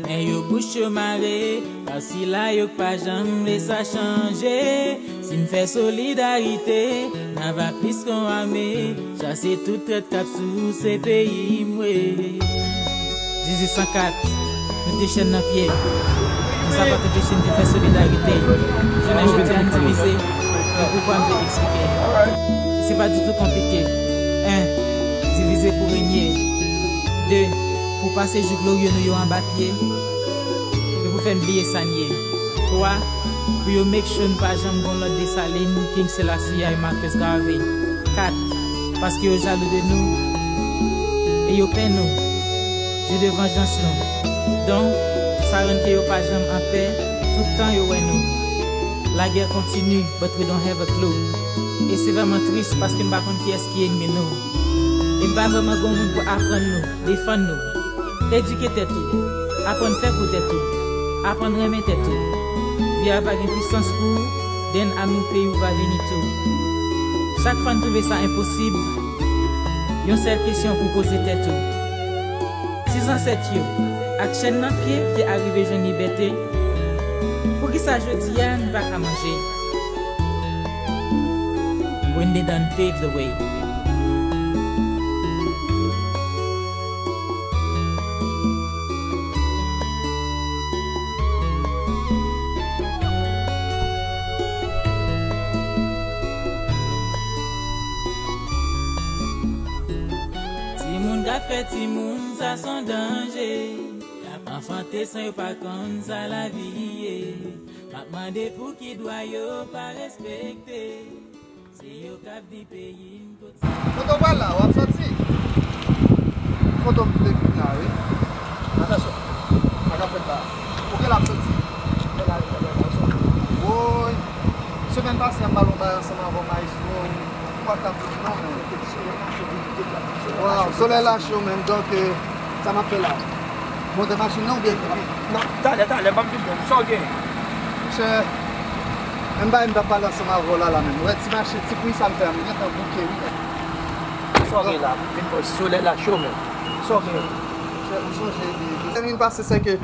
men yo bouch yo mare. Pa sila yo k pa janm vle sa chanje. Si n fè solidarite, n ava plis ke yon ame. Chase tout trèt k ap souse peyi m we. Dizuit san kat, nou te chèn nan pye. Men sa pa t anpeche n te fè solidarite. Jounen jodi a n divize, men poukwa m vle eksplike. E se pa ditou konplike. En, divize pou renye. De, pou pase jou glorye nou yo anba pye. E pou fè n bliye sa n ye. Twa, pou yo make sure n pa janm gon lòt Desalin, King Selassie I, Marcus Garvey. Kat, paske yo jalou de nou, e yo pè nou, jou de vanjans nou. Donk, sa rann ke yo pa janm anpè, tout tan yo wè nou. La guerre continue, but we don't have a clue. E se vrèman tris, paske n pa konn kiyès ki ènmi nou. E pa vrèman gon moun pou aprann nou, defann nou. Edike tèt ou, aprann fè pou tèt ou, aprann renmen tèt ou. Vi a va gen pwisans pou ou, then amour peyi w va vini tou. Chak fwa n twouve sa enposib, yon sèl kesyon pou poze tèt ou. Si zansèt yo, ak chèn nan pye, te arive jwenn libète, poukisa jodi a n pa ka manje? When they done pave the way. Timoun k ap fè timoun, sa s on danje. Y ap anfante san yo pa konn sa lavi ye. M ap mande pou ki dwa yo pa respekte. Se yo k ap di peyi n kot. Kote w pral la, w ap soti? Kote w te vin la, wi. Atansyon, sa k ap fèt la? Kote l ap soti? Woy! Semèn pase, m pale yon bagay ansanm avè w, maestro. Ou pa t ap non, men. Waw, solèy la cho, men. Donk, euh, sa m ap fè la? Monte machin nan oubyen? Non, talè, talè, ban m vin jwenn. Sa w gen? Monchè, menm bagay m t ap pale ansanm avè w la, la menm. Ou wè ti mache, ti pri sa m fè a, m gentan bouke, wi. Sa w gen la? Vin bò, solèy la cho, men. Sa w gen? Monchè, ou sonje de, de semèn pase, se ke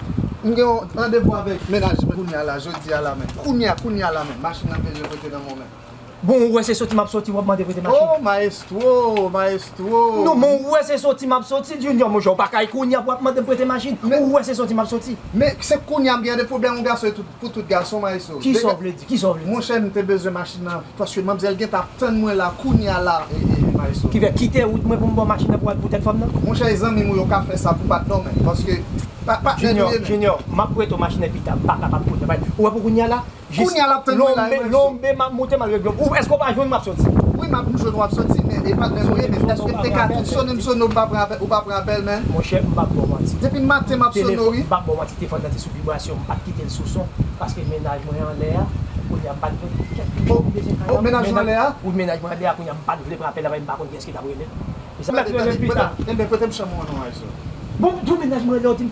m gen yon randevou avèk mennaj mwen kounye a la, jodi a la menm. Kounye a, kounye a la menm. Machin nan bezwen prete nan men w menm. Bon, ou wè se soti m ap soti, w ap mande prete machin. Oh, maestro, maestro. Non, men ou wè se soti m ap soti, Junior, monchè, ou pa kay kounye a pou w ap mande m prete machin. Ou wè se soti m ap soti. Men se kounye a m gen de pwoblèm, yon gason e tout, pou tout gason, maestro. Kisa w vle di? Kisa w vle di? Monchè, m te bezwen machin nan, paske manmzèl gentan ap tann mwen la, kounye a la, e, e, e, maestro. Ki fè kite wout mwen pou m ba w machin nan pou w al pou tèt fanm nan? Monchè, e zanmi m ou yo ka fè sa pou pa t nòmal, paske Pa, pa, Junior, Junior, m ap prete w machin nan pita, m pa kapab kounye a. Ou wè pou kounye a la, jis Kounye a l ap tann mwen la, lonbe, lonbe, m ap moute, m al regle w. Ou, èske w pa jwenn m ap soti? Wi, m ap jwenn w ap soti, men e patnè m ou ye, men èske m te ka tout sonnen m sonnen w, ou pa pran apèl, ou pa pran apèl, men? Monchè, m p ap ba w manti. Depi maten m ap sonnen w, wi. M p ap ba w manti, telefòn nan te sou vibrasyon, m pa t kite l sou son, paske mennaj mwen anlè a, kounye a m pa t vle. Oh, mennaj mwen anlè a? Wi, mennaj mwen anlè a, kounye a m pa t vle pran apèl la, paske m pa konn kiyès ki t ap rele. Ou mèt rele m pita. Enben, prete m chanm ou non, Ayzo. Bon, tou mennaj mwen anlè a di m,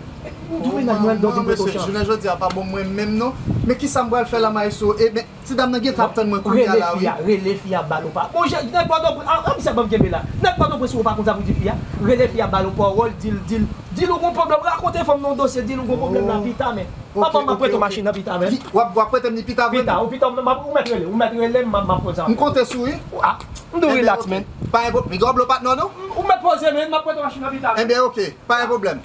tou mennaj mwen anlè a di m prete w chanm. Jounen jodi a pa bon mwen menm non. Men kisa m pral fè la, Maestro? Enben, ti dam nan gentan ap tann mwen kounye a la, wi. Rele fi a, rele fi a, ba l ou pa. Bon, nèg Pòtoprens, an, an, misye ban m kenbe la. Nèg Pòtoprens, ou pa konn sa pou di fi a. Rele fi a, ba l ou pawòl, di l, di l, di l ou gon pwoblèm, rakonte fanm nan yon dosye, di l ou gon pwoblèm la pita, men. Papa, m ap prete w machin nan pita, men. W ap, w ap prete m li pita vre? Pita, ou pita, ou mèt rele, ou mèt rele m, m ap poze. M konte sou ou, wi. Ah, m tou relax, men. Pa gen pwoblèm. Big up lo patnè nou. Ou mèt poze, men, m ap prete w machin nan pita, men. Enben, oke, pa gen pwoblèm.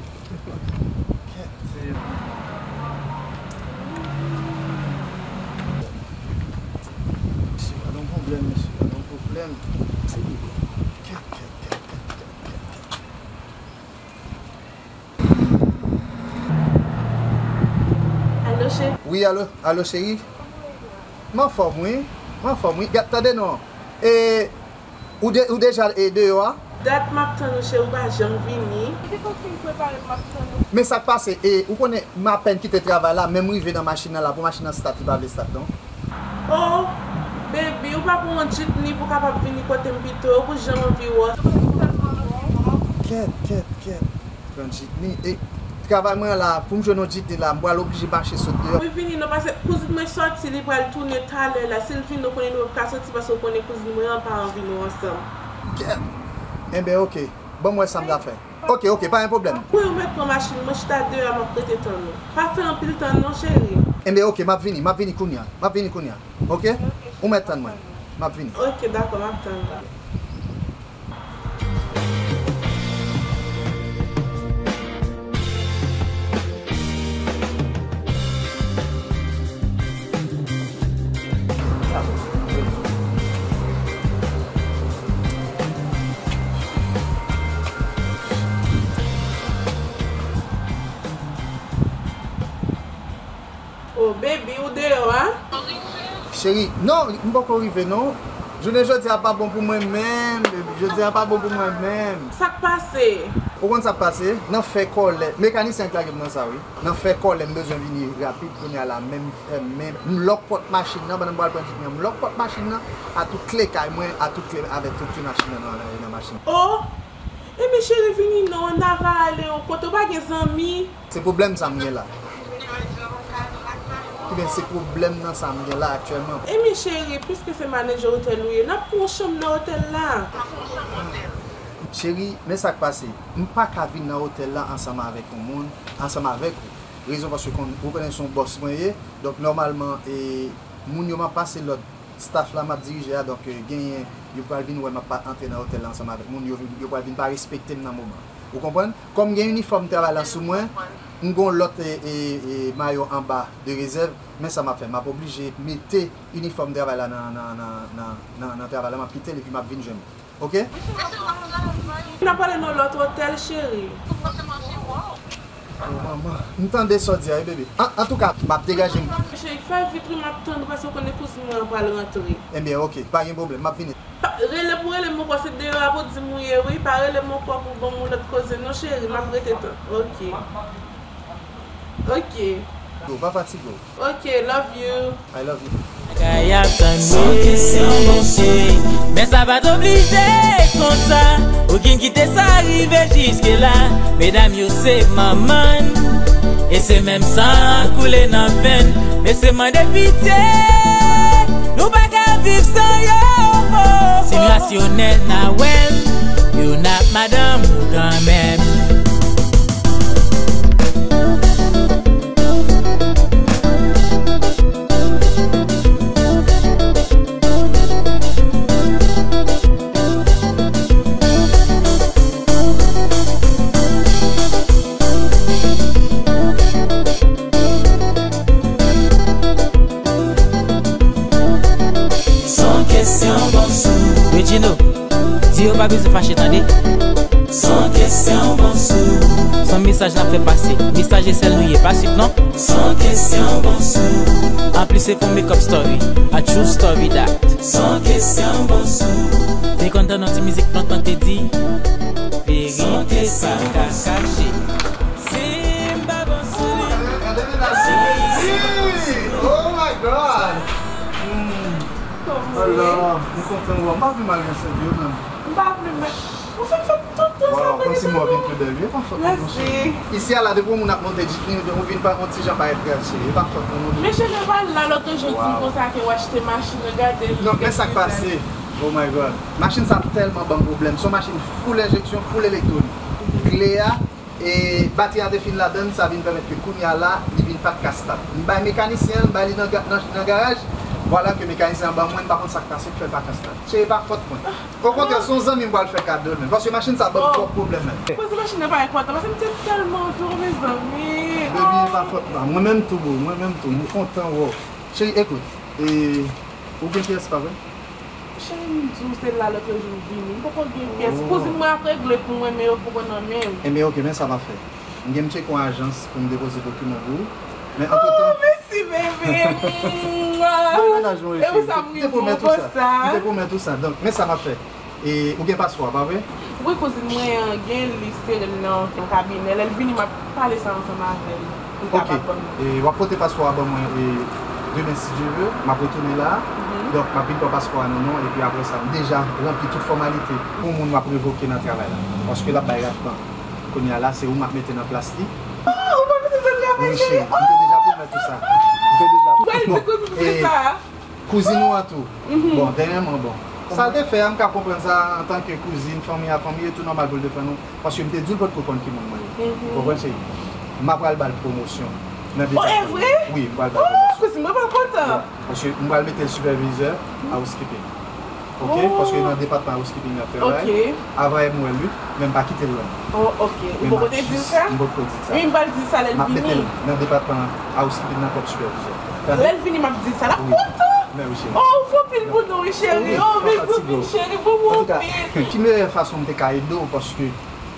Mesye, pa gen pwoblèm, mesye, pa gen pwoblèm. Kèt, kèt, kèt, kèt, kèt, kèt, kèt. Alo, cheri. Wi, alo, alo, cheri. M anfòm, wi. M anfòm, wi. Gad, tande non. E, ou de-, ou deja, e, deyò a? Dat m ap tann ou, cheri, ou pa janm vini. Depi w fin prepare m, m ap tann ou. Men sa k pase, e, ou konnen, m apèn kite travay la, men m rive nan machin nan la, pou machin nan start, li pa vle start, non. Oh, baby, ou pa pran yon jitni pou w kapab vini kote m pito, ou pou janm anvi wè w. Kèt, kèt, kèt. Pran jitni. E travay mwen an la, pou m jwenn yon jitni la, m pral oblije mache sot deyò. Wi, vini non, paske kouzin mwen sòti, li pral tounen talè la. Si l vini, ou konnen nou p ap ka soti, paske ou konnen kouzin mwen an pa anvi nou ansanm. Kèt! Enben, oke. Ban m wè sa m ta fè. Oke, oke, pa gen pwoblèm. Wi, ou mèt pran machin mwen, chita deyò a, m ap rete tann ou. Pa fè anpil tan non, cheri. Enben, oke, m ap vini, m ap vini kounye a. M ap vini kounye a. Oke? Ou mèt tann mwen. M ap vini. Oke, dakò, m ap tann ou. Oh, baby, ou deyò a? Cheri, non, m poko rive, non. Jounen jodi a pa bon pou mwen menm, baby. Jodi a pa bon pou mwen menm. Sa k pase? Ou konn sa k pase? Nan fè kòlè. Mekanisyen k lage m nan sa, wi. Nan fè kòlè, m bezwen vini rapid kounye a la. Men m, men m lòk pòt machin nan, pandan m pral pran jitni an, m lòk pòt machin nan, a tout kle kay mwen, a tout kle avèk tout kle machin nan, nan, nan machin. Oh! Ebyen, cheri, vini non, n a va ale yon kote, ou pa gen zanmi? Se pwoblèm sa m gen la. Ebyen, se pwoblèm nan sa m gen la aktyèlman. Ebyen, cheri, piske se manadjè otèl ou ye, n ap pran yon chanm nan otèl la. Cheri, men sa k pase. M pa ka vin nan otèl la ansanm avèk yon moun, ansanm avèk ou. Rezon paske kon-, ou konnen se yon bòs mwen ye, donk nòmalman, e, moun yo m ap pase lòd. Staff la m ap dirije a, donk, e, genyen, yo pral vin wè m ap pa antre nan otèl la ansanm avèk moun, yo vin, yo pral vin pa respekte m nan moman. Ou konprann? Kòm gen inifòm travay la sou mwen, m gon lòt, e, e, e, mayo anba de rezèv, men sa m ap fè, m ap oblije mete inifòm travay la nan, nan, nan travay la, m ap kite l epi m ap vin jwenn ou. Oke? N ap prale nan lòt otèl, cheri. Oh, manman. M tande sa w di a, wi, bebe. An, antouka, m ap degaje m. Cheri, fè vit, wi, m ap tann ou, paske w konnen kouzin mwen an pral rantre. Ebyen, oke, pa gen pwoblèm, m ap vini. Pa, rele pou rele m ankò, se deyò a pou di m ou ye, wi. Pa rele m ankò pou ban m yon lòt koze, non, cheri, m ap rete tann. Oke. Oke. Yo, pa fatige w. Ok, love you. I love you. Bagay ap tann mwen. Son kesyon bon sou. Men sa pa t oblije konsa. Ou gen kite sa rive jiske la. Medam yo se manman n. E se menm san an koule nan venn. Mesye mande pitye. Nou pa ka viv san yo. Si rasyonèl n a wè l. Youn ap madanm ou kanmenm. Son kesyon bon sou. Regino, di yo pa bezwen fache tande. Son kesyon bon sou. Son Mesaj n ap fè pase, mesaj e sèl nou ye, pa swit non. San kesyon, bonsou. Anplis, se pou makeup story, a true story that. San kesyon, bonsou. Te konn tande yon ti mizik lontan te di, verite pa ka kache. Si m pa bonsou li. Oh my God! Hmm. Kòman? Alò, m kontan wè w. M pa vle mal gen sèvi yo menm. M pa vle mal. Ou fin fè tout tan sa. Waw, kòmsi mwen vin pi bèl wi, e pa fòt mwen, monchè. Mèsi. Isi a la, depi yon moun ap monte djip li, ou vin pa yon ti jan parèt grasyè, e pa fòt mwen, monchè. Men Chanel pa la lòt jou di m konsa ke w achte machin nan, gade l. Non, men sa k pase. Oh my God. Machin sa tèlman ban m pwoblèm. Se yon machin full enjeksyon, full elektwonik. Kle a, e batri a te fin ladann, sa vin pèmèt ke kounye a la, li vin pa t ka start. M bay mekanisyen an, m bay li nan ga-, nan, nan garaj. Vwala ke mekanisyen an ban mwen, m pa konn sa k pase, k fè l pa ka start. Cheri, e pa fòt mwen. Okontrè, se yon zanmi m pral fè kado l menm. Paske machin sa ban m twòp pwoblèm menm. Poze machin nan pa enpòtan, paske m te tèlman anvi w, mezanmi. Baby, e pa fòt mwen. Mwen menm tou, boo, mwen menm tou. M kontan wè w. Cheri, ekout, e, ou gen pyès, pa vre? Cheri, m di w se la lòt jou m vini. M poko gen pyès. Kouzin mwen ap regle pou mwen, men yo poko nan men m. Enben, oke, men sa m ap fè. M gen m tcheke yon ajans pou m depoze dokiman pou ou. Men antretan. Oh, mèsi, bebe. Mwen mennaj mwen, cheri. M te pwomèt ou sa. M te pwomèt ou sa. Donk, men sa m ap fè. E, ou gen paspò a, pa vre? Wi, kouzin mwen gen li sere l nan kabinè. Lè l vini, m ap pale sa ansanm avè l. Li kapab ban m. E, w ap pote paspò a ban mwen, e, demen, si Dye ve. M ap retounen la. Donk, m ap vin pran paspò a nan non, epi apre sa, m deja ranpli tout fòmalite pou moun m ap revoke nan travay la. Paske l ap bay rat tan. Kounye a la, se ou m ap mete nan plas li. Ah, ou pa mete m nan travay, cheri? Wi, cheri, m te deja pwomèt ou sa. M te deja pwomèt ou. Kouzin ou an tou. Bon, dènyèman, bon. Sa l te fè a, m ka konprann sa antanke kouzin, fanmi a fanmi, e tou nòmal pou l te fè nou. Paske m te di l potko konn ki moun mwen ye. Ou konprann, cheri? M ap pral ba l pwomosyon nan depatman. Oh, e vre? Wi, m pral ba l pwomosyon. Oh, kouzin mwen pral kontan. Paske m pral mete l sipèvizè housekeeping. Oke? Paske nan depatman housekeeping l ap travay. Avan M W L, wi, men m pa kite l lwen. Oh, oke. Ou poko te di l sa? M poko di l sa. Wi, m pral di l sa lè l vini. M ap mete l nan depatman housekeeping nan kòm sipèvizè. Lè l vini, m ap di l sa. L ap kontan. Mèsi, cheri. Oh, ou fè anpil pou nou, wi, cheri. Oh, mezanmi, cheri, pou mwen anpil. Antouka, ki meyè fason m te ka ede w, paske,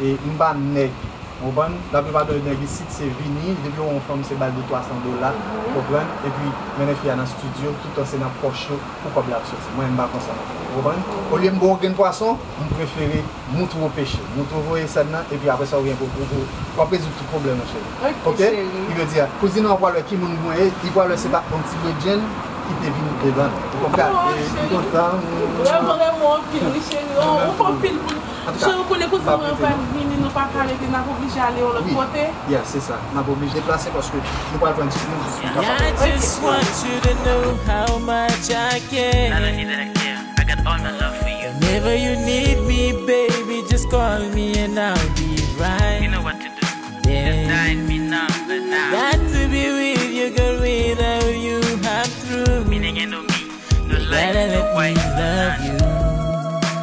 e, m pa nèg. Ou konprann? Laplipa de nèg isit se vini, depi yo wè yon fanm se ba l de twa san dola, ou konprann? Epi mennen fi a nan estidyo, tout tan se nan pòch yo pou kòb la ap soti. Mwen menm m pa konsa. Ou konprann? Olye m ba w yon grenn pwason, m prefere moutre w peche. Moutre w voye sèn nan, epi apre sa ou gen pou, pou, pou, w ap rezoud tout pwoblèm ou, cheri. Oke, cheri. Li vle di a, kouzin ou an pral wè ki moun mwen ye, li pral wè se pa yon ti bredjenn ki te vin devan l. Ou konprann? Oh, cheri. M kontan. Vrèman renmen w anpil, wi, cheri. Oh, ou fè anpil pou nou. Antouka, cheri, ou konnen kouzin mwen an pral vini, nou pa ka rete, n ap oblije ale yon lòt kote. Yeah, se sa. N ap oblije deplase paske nou pral pran ti moun jis pou kapab. I just want you to know how much I care. Not only that I care, I got all my love for you. Whenever you need me, baby, just call me and I'll be right there. You know what to do. Just dial me number now. Got to be with you, girl, without you, I'm through. Mi nèg, no mi. No life, no wife, no none.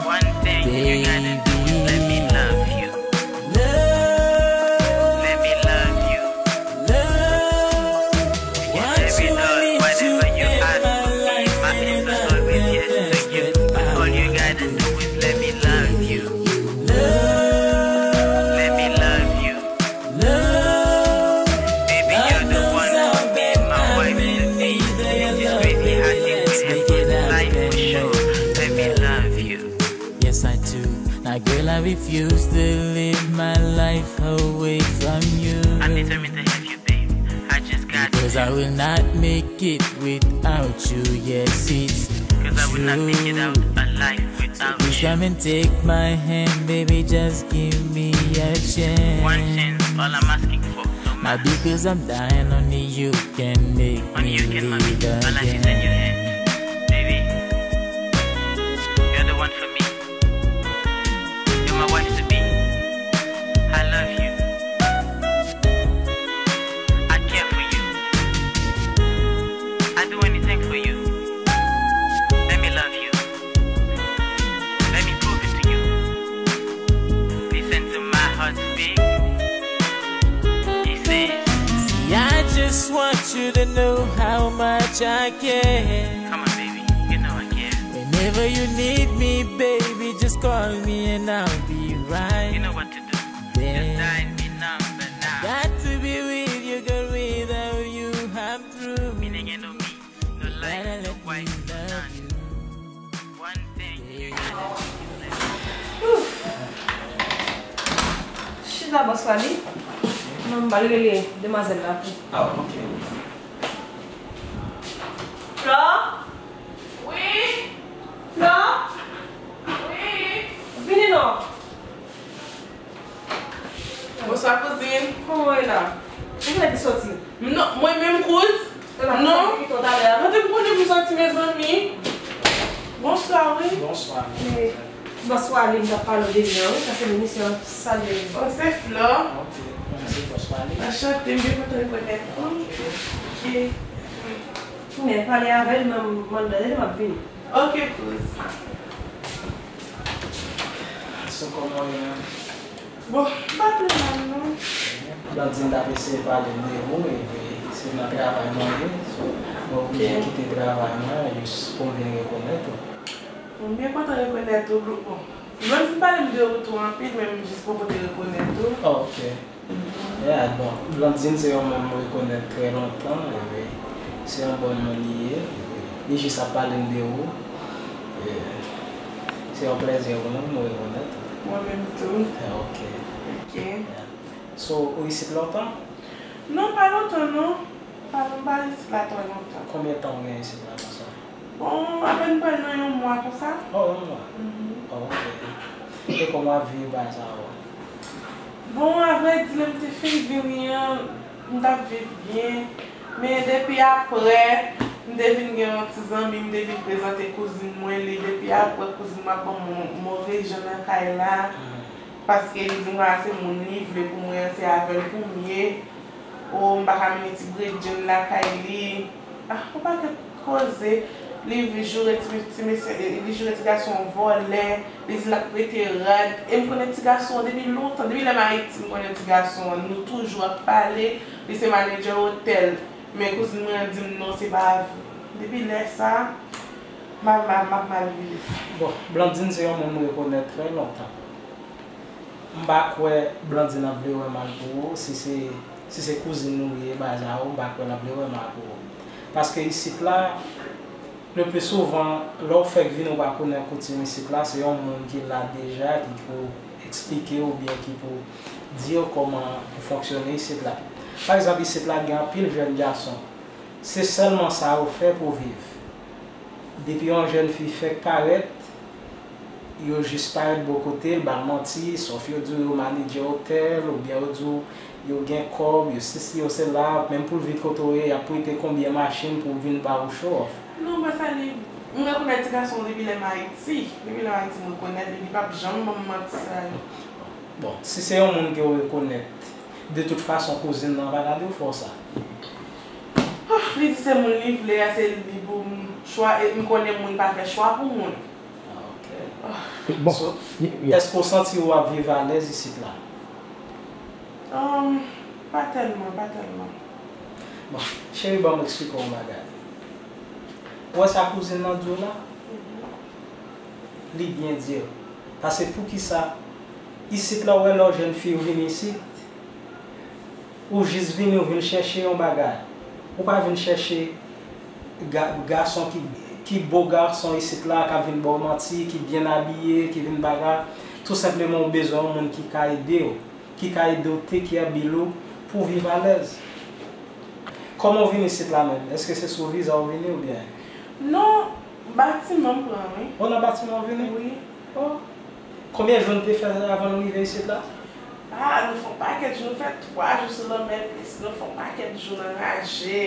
One thing you gotta do is let me love you. Let me love you. Yes, baby doll, whatever you ask for me, my answer always yes to you. All you gotta do is let me love you. Let me love you. Baby, you're the one who be my wife to be. This is crazy, I think we have good life for sure. Let me love you. Yes, I do. Now, girl, I refuse to live my life away from you. I'm determined to have you, babe. I just got to. Because I will not make it without you. Yes, it's true. Because I will not make it out alive without you. So please come and take my hand, baby, just give me a chance. One chance, all I'm asking for, no matter. Now, because I'm dying, only you can make me live again. Only you can, mommy. All I need is your hand. Baby, you're the one for me. You're my wife to be. I love you. I care for you. I do anything for you. Let me love you. Let me prove it to you. Listen to my heart speak. He says, see, I just want you to know how much I care. Come on, baby. You know I care. Whenever you need me, baby, just call me and I'll be right there. You know what to do. Just dial me number now. Chita, bòs pa li. Non, m pral rele demwazèl la pou. Ah, ok. Flò? Wi? Flò? Wi? Vini non. Bonswa, kouzin. Kòman w ye la? Ou genlè te soti? Non, mwen menm, kouz. Non. Kote m konnen pou soti, mezanmi? Bonswa, wi. Bonswa. Bonswa, li, m t ap pale w de li an, wi, paske misye an salye li. Oh, se Flò. Ok, mwen se bòs pa li. Anchante, m byen kontan rekonèt ou. Ok. Men pale avè l, m, m anndan, m ap vini. Ok, kouz. So, kòman w ye menm? Bon, m pa pi mal non. Blandine t ap eseye pale m de ou, epi se nan travay mwen ye. So, mwen oblije kite travay mwen jis pou m vin rekonèt ou. Bon, m byen kontan rekonèt ou. Bon, Blandine pale m de ou tou anpil, men m jis poko te rekonèt ou. Ok. Yeah, bon, Blandine se yon moun mwen rekonèt trè lontan, epi se yon bòn moun li ye. Li jis ap pale m de ou. E, se yon plèzi pou mwen, mwen rekonèt. Mwen menm tou. Ah, ok. Ok. Yeah. So, ou isit lontan? Non, pa lontan, non. Pa, m pa isit la twò lontan. Konbyen tan ou gen isit la konsa? Bon, apèn pral nan yon mwa konsa. Oh, yon mwa? Mhm. Oh, ok. E kòman w ap viv bagay sa yo? Bon, avrèdi, lè m te fin vini an, m t ap viv byen. Men depi aprè, m te vin gen yon ti zanmi, m te vin prezante kouzin mwen li. Depi aprè, kouzin mwen ap ban m mo-, move jan nan kay la. Paske li di m konsa se moun li vle pou mwen an, se avè l pou m ye. O, m pa ka mennen ti bredjenn lakay li. Ah, yon pakèt koze. Li joure ti, ti mesye, li joure ti gason an vòlè. Li di l ap prete rad. E m konnen ti gason an depi lontan, depi lè m Ayiti, m konnen ti gason an. Nou toujou ap pale. Li se manedjè otèl. Men kouzin mwen an di m non, se pa vre. Depi lè sa, m ap, m ap, m ap mal viv. Bon, Blandine se yon moun m rekonèt trè lontan. M pa kwè Blandine ap vle wè mal pou ou, si se, si se kouzin ou ye, bagay sa yo, m pa kwè l ap vle wè mal pou ou. Paske isit la, le pli souvan, lè w fèk vini, ou pa konnen koutim isit la, se yon moun ki la deja ki pou eksplike w oubyen ki pou di w kòman pou fonksyone isit la. Pa egzanp, isit la gen anpil jèn gason. Se sèlman sa yo fè pou viv. Depi yon jèn fi fèk parèt, yo jis parèt bò kote l, ba l manti, sòf yo di w yo manedjè otèl, oubyen yo di w yo gen kòb, yo sesi, yo sela, menm pou l vin kote w ye, y ap prete konbyen machin pou vin ba w show off. Non, pa sa li, m rekonèt ti gason depi lè m Ayiti. Depi lè m Ayiti, m rekonèt li, li p ap janm ban m manti sa yo. Bon, si se yon moun ke w rekonèt, de tout fason, kouzin nan pa ta dwe fè w sa. Ah, li di se moun li vle a, se li pou m chwa, e m konnen moun pa fè chwa pou moun. Ah, ok. Ah. Bon, so, y-, y-, èske w santi w ap viv alèz isit la? Um, pa tèlman, pa tèlman. Bon, cheri, ban m eksplike w yon bagay. Ou wè sa kouzin nan di w la? Mhm. Li byen di w. Paske poukisa isit la, ou wè lè w jèn fi ou vin isit, ou jis vini, ou vin chèche yon bagay. Ou pa vin chèche ga-, gason ki, ki bo gason isit la, k ap vin ba w manti, ki byen abiye, ki vin bagay. Tou senpleman, ou bezwen yon moun ki ka ede w, ki ka ede w take care bill ou pou w viv alèz. Kòman w vin isit la menm? Èske se sou viza w vini oubyen? Non, batiman m pran, wi. O, nan batiman w vini? Wi. O. Konbyen jou n te fè avan n rive isit la? A, nou fè yon pakèt jou, nou fè twa jou sou lanmè plis, nou fè yon pakèt jou nan raje.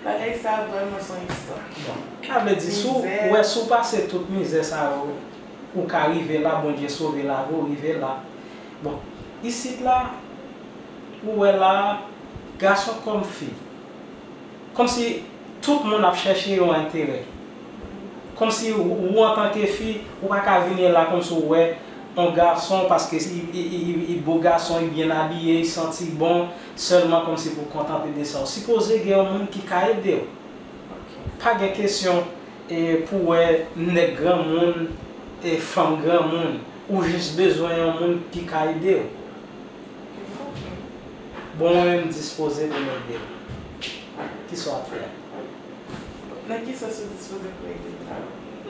Bagay sa vrèman se yon istwa. Bon, sa vle di, si w, mizè, wè, si w pase tout mizè sa yo, ou ka rive la, Bondye sove lavi w, rive la. Bon, isit la, ou wè la, gason kòm fi, kòmsi tout moun ap chèche yon enterè. Kòmsi ou, ou antanke fi, ou pa ka vini la kòmsi ou wè yon gason, paske li, li, li, li bo gason, li byen abiye, li santi bon, sèlman kòmsi pou kontante de sa. Ou sipoze gen yon moun ki ka ede w. Pa gen kesyon, e, pou wè nèg granmoun, e, fanm granmoun. Ou jis bezwen yon moun ki ka ede w. Bon, mwen menm dispoze pou m ede w. Kisa w ap fè? Nan ki sans ou dispoze pou ede m la?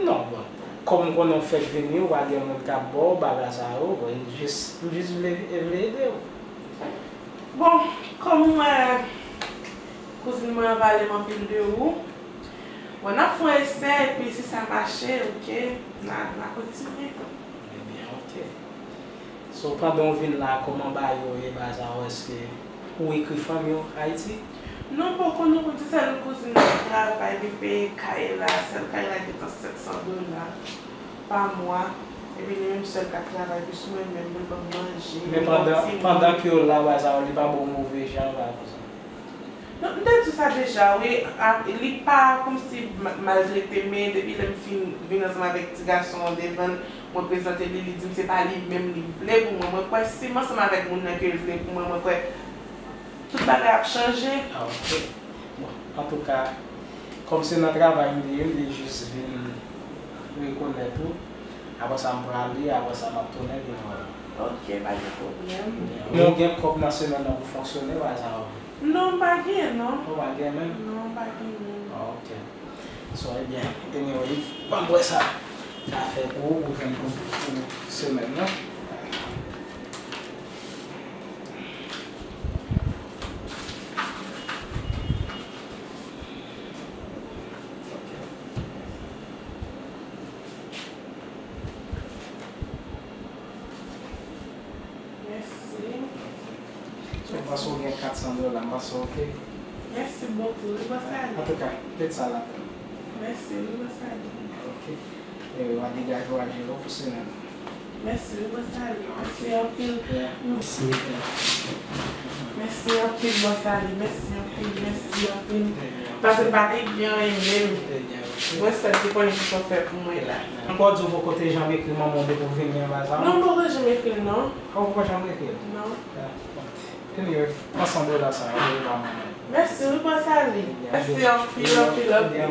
Non, bon. Kòm m konnen w fèk vini, w pa gen moun k ap ba w bagay sa yo, bon, m jis, m jis vle, vle ede w. Bon, kòm ou wè, kouzin mwen an pale m anpil de ou, bon, n ap fè yon esè, epi si sa mache, oke, n a, n a kontinye. Ebyen, oke. So, pandan w vin la, kòman bagay yo ye, bagay sa yo, èske ou ekri fanmi w Ayiti? Non, poko, non, pou di sèl kouzin mwen ki travay, li peye kay la, sèl kay la gentan sèt san dola pa mwa, epi li menm sèl k ap travay, plis mwen menm, pou l ban m manje, li ban m ti moun. Men pandan, pandan ke w la, bagay sa yo, li pa ba w move jan, bagay konsa? Non, m te di w sa deja, wi. A, li pa kòmsi ma-, maltrete, men depi lè m fin vin ansanm avèk ti gason an devan l, mwen prezante li, li di m se pa li menm li vle pou mwen. Mwen kwè si m ansanm avèk moun nan ke l vle pou mwen, mwen kwè tout bagay ap chanje. Ah, oke. Bon, antouka, kòm se nan travay m te ye, m te jis vin rekonèt ou. Apre sa, m prale, apre sa, m ap tounen vin wè w. Oke, pa gen pwoblèm. Men w gen kòb nan semèn nan pou fonksyone, pa sa? Non, m pa gen, non. Ou pa gen menm? Non, m pa gen menm. Ah, oke. So, ebyen, anyway, ban m wè sa sa fè pou ou, pou jwenn pou, pou semèn nan. Mèsi. So, m panse w gen kat san dola, m panse w oke. Mèsi bokou, wi, bòs Sali. Antouka, met sa la pou mwen. Mèsi, wi, bòs Sali. Oke. E, w a degaje w a jere w pou semèn nan. Mèsi, wi, bòs Sali. Mèsi anpil. Yeah. Mèsi. Mèsi anpil, bòs Sali. Mèsi anpil, mèsi anpil. Paske m pa te gen anyen menm. Mwen sèl ki konnen ki sa w fè pou mwen la. Ankò di w poko te janm ekri manman w depi w vini anba sa? Non, m poko janm ekri l, non. Ou poko janm ekri l? Non. Ah, bon. Anyway, pran san dola sa, voye ba manman. Mèsi, wi, bòs Sali. Mèsi anpil, anpil, anpil.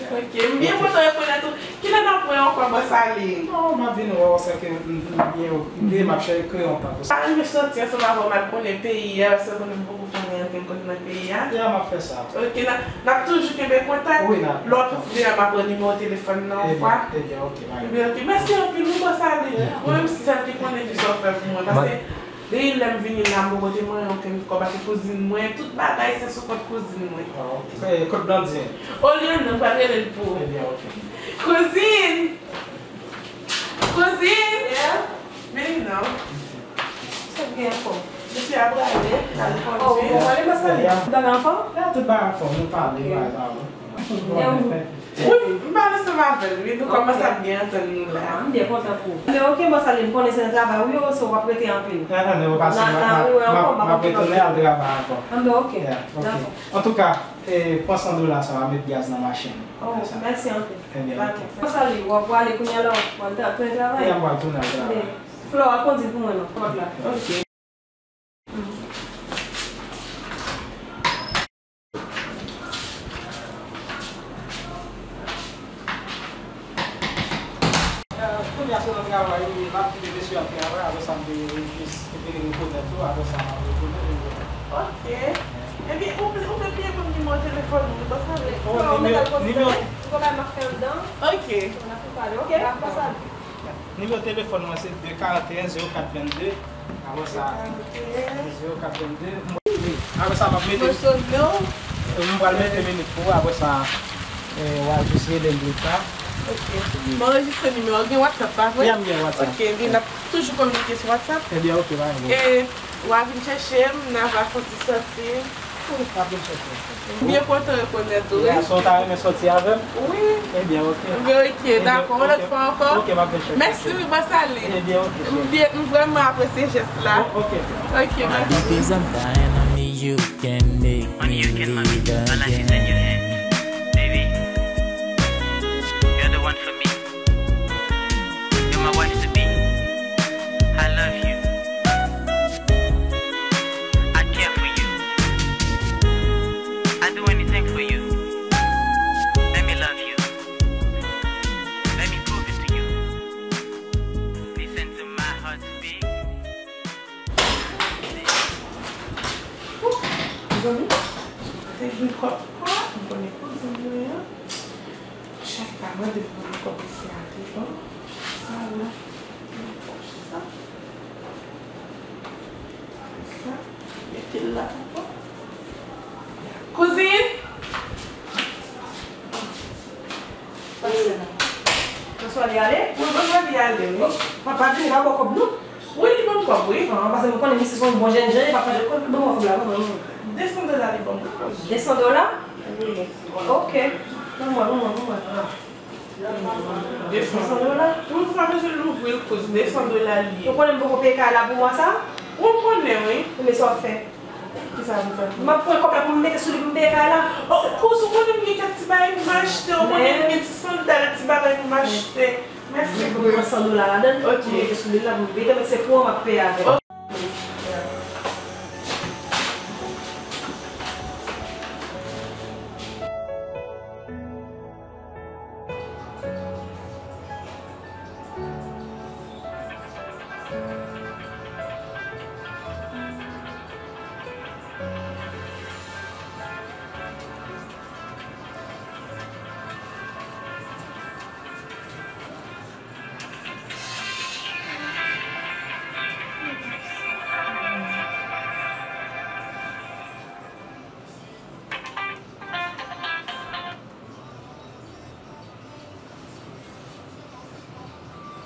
Oke, m byen kontan rekonèt ou. Kilè n ap wè ankò, bòs Sali? Non, m ap vin wè w, se ke m, m byen okipe, m ap chèche kreye yon tan pou sa. M pa renmen soti ansanm avè w, m al konnen peyi a, paske konnen m poko konnen ankenn kote nan peyi a. Ya, m ap fè sa. Oke, n a, n ap toujou kenbe kontak. Wi, n ap. Lè w ap vini a, m ap pran nimewo telefòn nan yon fwa. Ebyen, ebyen, oke, pa gen. Ebyen, oke. Mèsi anpil, wi, bòs Sali. Mwen menm, se sèl ki konnen ki sa w fè pou mwen, paske depi lè m vini la, m poko te manyen okenn kòb, paske kouzin mwen, tout bagay se sou kont kouzin mwen. Ah, oke. Kot Blandine? Olyann, m pral rele l pou ou. Ebyen, oke. Kouzin! Kouzin! Yeah? Vini non. Sa k gen ankò? Mesye a prale, l al kondwi. Oh, ou prale, bòs Sali? Tout bagay anfòm? Ya, tout bagay anfòm, nou pale, bagay sa yo. Wi, m pale ansanm avè l, wi, nou kòmanse ap byen antann nou la. Ah, m byen kontan pou ou. Men oke, bòs Sali, m konnen se nan travay ou ye, so w ap rete anpil. Ah, non, non, w ap pase, m ap retounen al travay ankò. Anben, oke. Dakò. Antouka, e, pran san dola sa a, met gaz nan machin. Oh, mèsi anpil. Ebyen, oke. Bòs Sali, w ap prale kounye a la, w ap al tounen travay? Wi, m pral tounen al travay. Flora, kondi pou mwen non, pòt la. Oke. Kounye a se nan travay ou ye, m ap kite mesye ap travay, apre sa m te jis vin rekonèt ou, apre sa m ap retounen vin wè. Oke. Ebyen, ou, ou te bliye ban m nimewo telefòn ou, bòs Sali. Oh, nimewo, nimewo. Ou konn bagay m ap fè anndan? Oke. N ap pale, oke? Bòs Sali. Nimewo telefòn mwen se de karanteyen zewo kat vennde. Apre sa, zewo kat vennde. Apre sa, m ap mete. Mwen sonde w. M pral mete minit pou ou. Apre sa, e, w a jis rele m pou sa. Oke. M anrejistre nimewo w. Gen WhatsApp, pa vre? Ya, m gen WhatsApp. Oke, ebyen, n ap toujou kominike sou WhatsApp. Ebyen, oke, pa gen pwoblèm. E w a vin chèche m, n a va fè yon ti sòti. Wi, m ap vin chèche w. M byen kontan rekonèt ou, wi. Ya, so w ta renmen sòti avè m? Wi. Ebyen, oke. Ebyen, oke, dakò. Yon lòt fwa ankò. Oke, m ap vin chèche w. Mèsi, wi, bòs Sali. Ebyen, oke. M byen, m vrèman apresye jès la. O-, oke. Oke, mèsi. I'll be the Zion, only you can make me leave again. Baby, you're the one for me. You're my wife to be. I love you. I care for you. I do anything for you. Let me love you. Let me prove it to you. Listen to my heartbeat. Mezanmi, te gen kòb pa m konnen kouzin mwen an. Chak Pa mande pou mwen kòmanse ale non. Sa la, nan pòch sa. Sa, mete l la ankò. Kouzin! Pase la. Bonswa, li ale? Wi, bonswa, li ale, wi. Papa vini, pa ba w kòb, non? Wi, li ban m kòb, wi. Ah, paske mwen konnen misye se yon bon jèn jan, li pa pale kòb, li ban mwen kòb la, wi. De san dola li ban mwen. De san dola? Wi. Ok. Ban mwen, ban mwen, ban mwen. Ah. De san dola? Wi, ou pa bezwen louvri l, kouz, de san dola li ye. Ou konnen m poko peye kay la pou mwa sa? Wi, m konnen, wi. Men sa w ap fè? Kisa, kisa? M ap pran kòb la pou m mete sou li pou m peye kay la. Oh, kouz, ou konnen m gen kèk ti bagay pou m achte, ou konnen m gen ti sandal, ti bagay pou m achte. Mèsi. Mwen pran san dola ladan l, ok, pou m mete sou li la, pou m peye, men se kouran m ap peye avè l.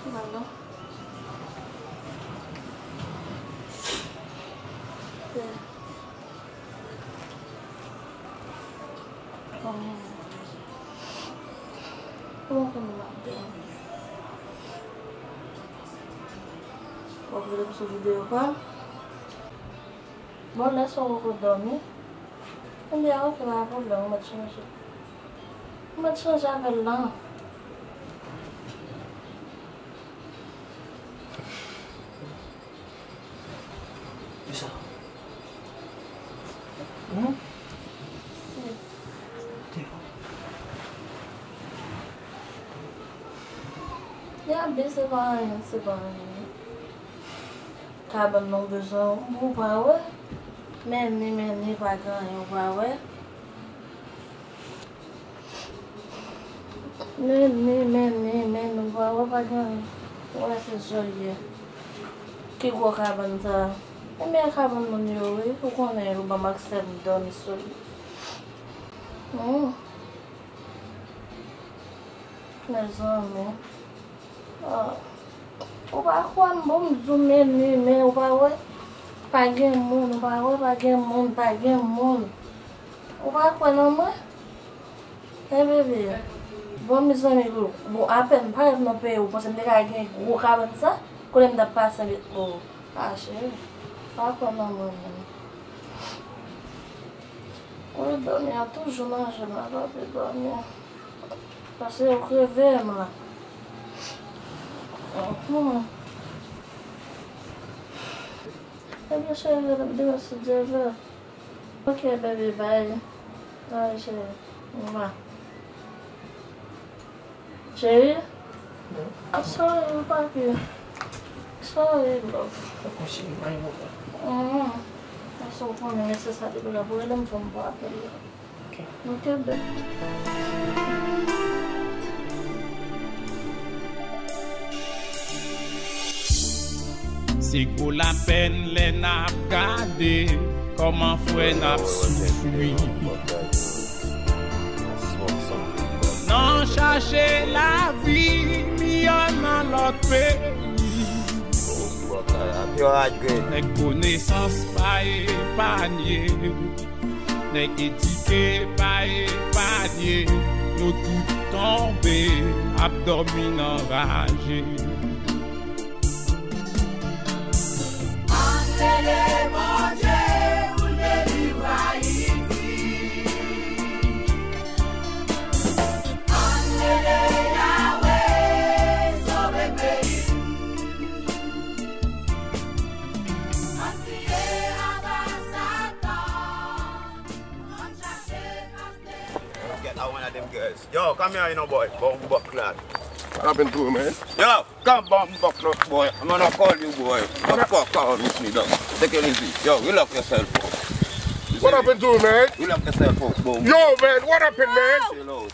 Pardon. Kòman w ap dòmi? W ap rele m sou videyo kòl? Bon, lè sa w poko dòmi. Ebyen, ok, pa gen pwoblèm, ou mèt chanje. Ou mèt chanje avè l lan. Kisa? Hmm? Si. Te bon. Ya, bi, se pa anyen, se pa anyen. Kabann nan bezwen ou, ou pa wè? Men ni, men ni, pa gen anyen, ou pa wè? Men ni, men ni, men ni, ou pa wè, pa gen anyen. Ou wè se zòrye. Ki gwo kabann sa? Ebyen kabann moun yo wi, ou konnen yo ban m aksè m dòmi sou li. Hmm. Mezanmi. Ah. Ou pa kwè m, bon, m di w men ni, men ou pa wè? Pa gen moun, ou pa wè, pa gen moun, pa gen moun. Ou pa kwè nan mwen? Hey bebe, bon, mezanmi, bon, apèn m parèt nan peyi, ou panse m te ka gen gwo kabann sa? Kote m t ap pase met, oh, ah, cheri, pa kwè nan mwen menm. Wi, dòmi a toujou manje m la, pa vle dòmi. Paske yo kreve m la. Mhm. Ebyen, cheri, demen se Dye vle. Ok, baby, bye. Bye, cheri. Mwa. Cheri? I'm sorry, papi. Sorry, love. Poko cheri, mwen mwen. Mhm. Paske ou konnen, men se sa depi la pou rele m, fò m pou apèl la. Ok. Ok, baby. Se gwo lapèn lè n ap gade kòman frè n ap soufri. Nan chache lavi miyò nan lòt peyi. Nèg konesans pa epanye. Nèg edike pa epanye, yo tout tonbe, ap dòmi nan raje. Ann rele Bondye pou l delivre Ayiti. Ann rele Yahweh sove peyi n. Ann kriye aba Satan. Get out one of them girls. Yo, come here, you know, boy. Bumboclaat. What happened to you, man? Yo, come, bumboclaat, boy. I'm gonna call you, boy. Don't fuck around with me, dog. Take it easy. Yo, relax yourself, bro. What happened to you, man? Relax yourself, bro. Yo, man, what happened, man? Chill out.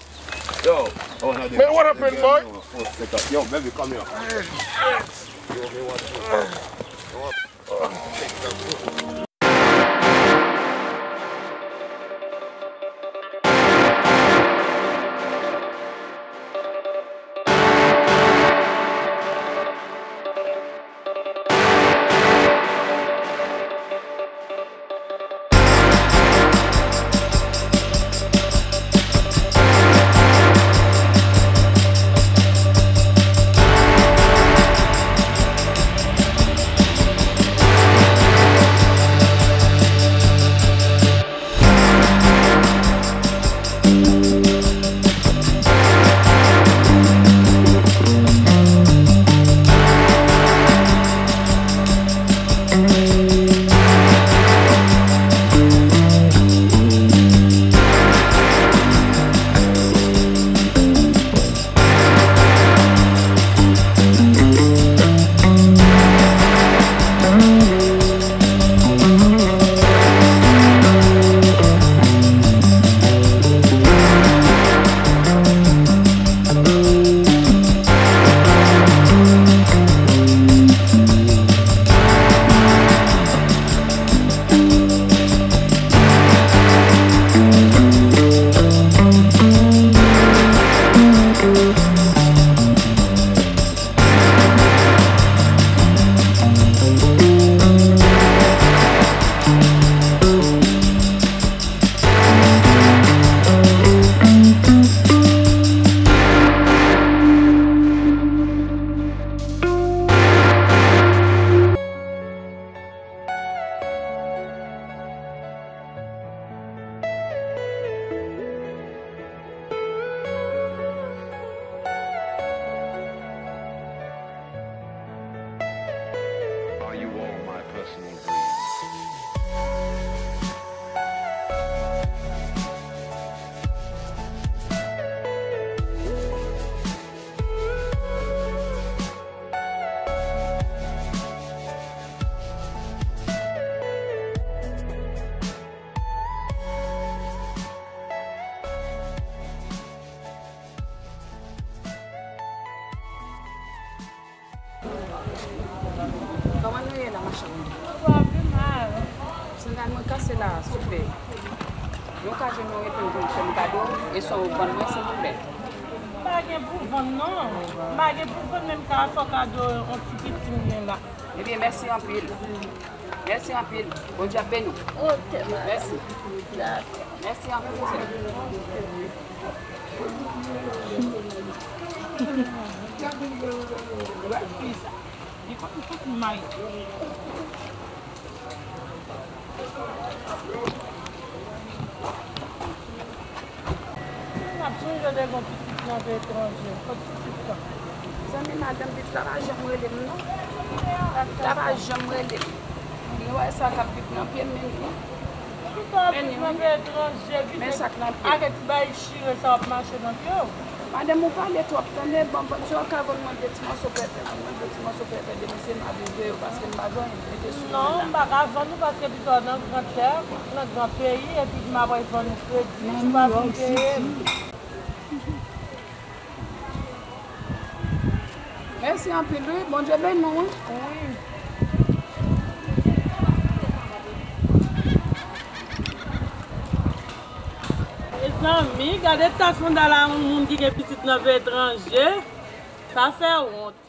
Yo, I wanna do Man, what happened, boy? Yo, baby, come here. Yo, me want you. Are you all my personal dreams? Kòman nou ye la, machann? Nou pa pi mal. Sandal mwen kase la, souple. Nou ka jwenn yon reponn pou m fè m kado, e sa w vann mwen, silvouplè? M pa gen pou vann, non. M pa gen pou vann, men m ka fè w kado yon ti pitit m gen la. Ebyen, mèsi anpil. Mèsi anpil. Bondye ap beni w. Ok, madam. Mèsi. Dakò. Mèsi anpil, sè. Gade fi sa. Li pa, li pa pou mayi. M ap sonje de gon pitit nan etranjè. Kot pitit lan? Zanmi madanm, pitit la pa janm rele m non. Sa pa janm rele m. Li wè sa k ap viv nan pye m, men li. Pitit la ap viv nan peyi etranje, men sa k nan pye m. Avèk ti bagay chire sa w ap mache nan pye w. Madanm, ou pale twòp, tande, bon, bon, si w ka vann mwen de ti mòso pèpè, vann mwen de ti mòso pèpè de mesye m ap viv de yo, paske m pa gen anyen pou mete sou mwen la. Non, m pa ka vann ou, paske pito nan gran tè, nan gran peyi, epi m ap al vann ou kredi, si w pa vin peye m. Mèsi anpil, wi. Bondye beni w, wi. Wi. Mezanmi, gade ta sandal a yon moun ki gen pitit nan peyi etranje. Sa fè wont.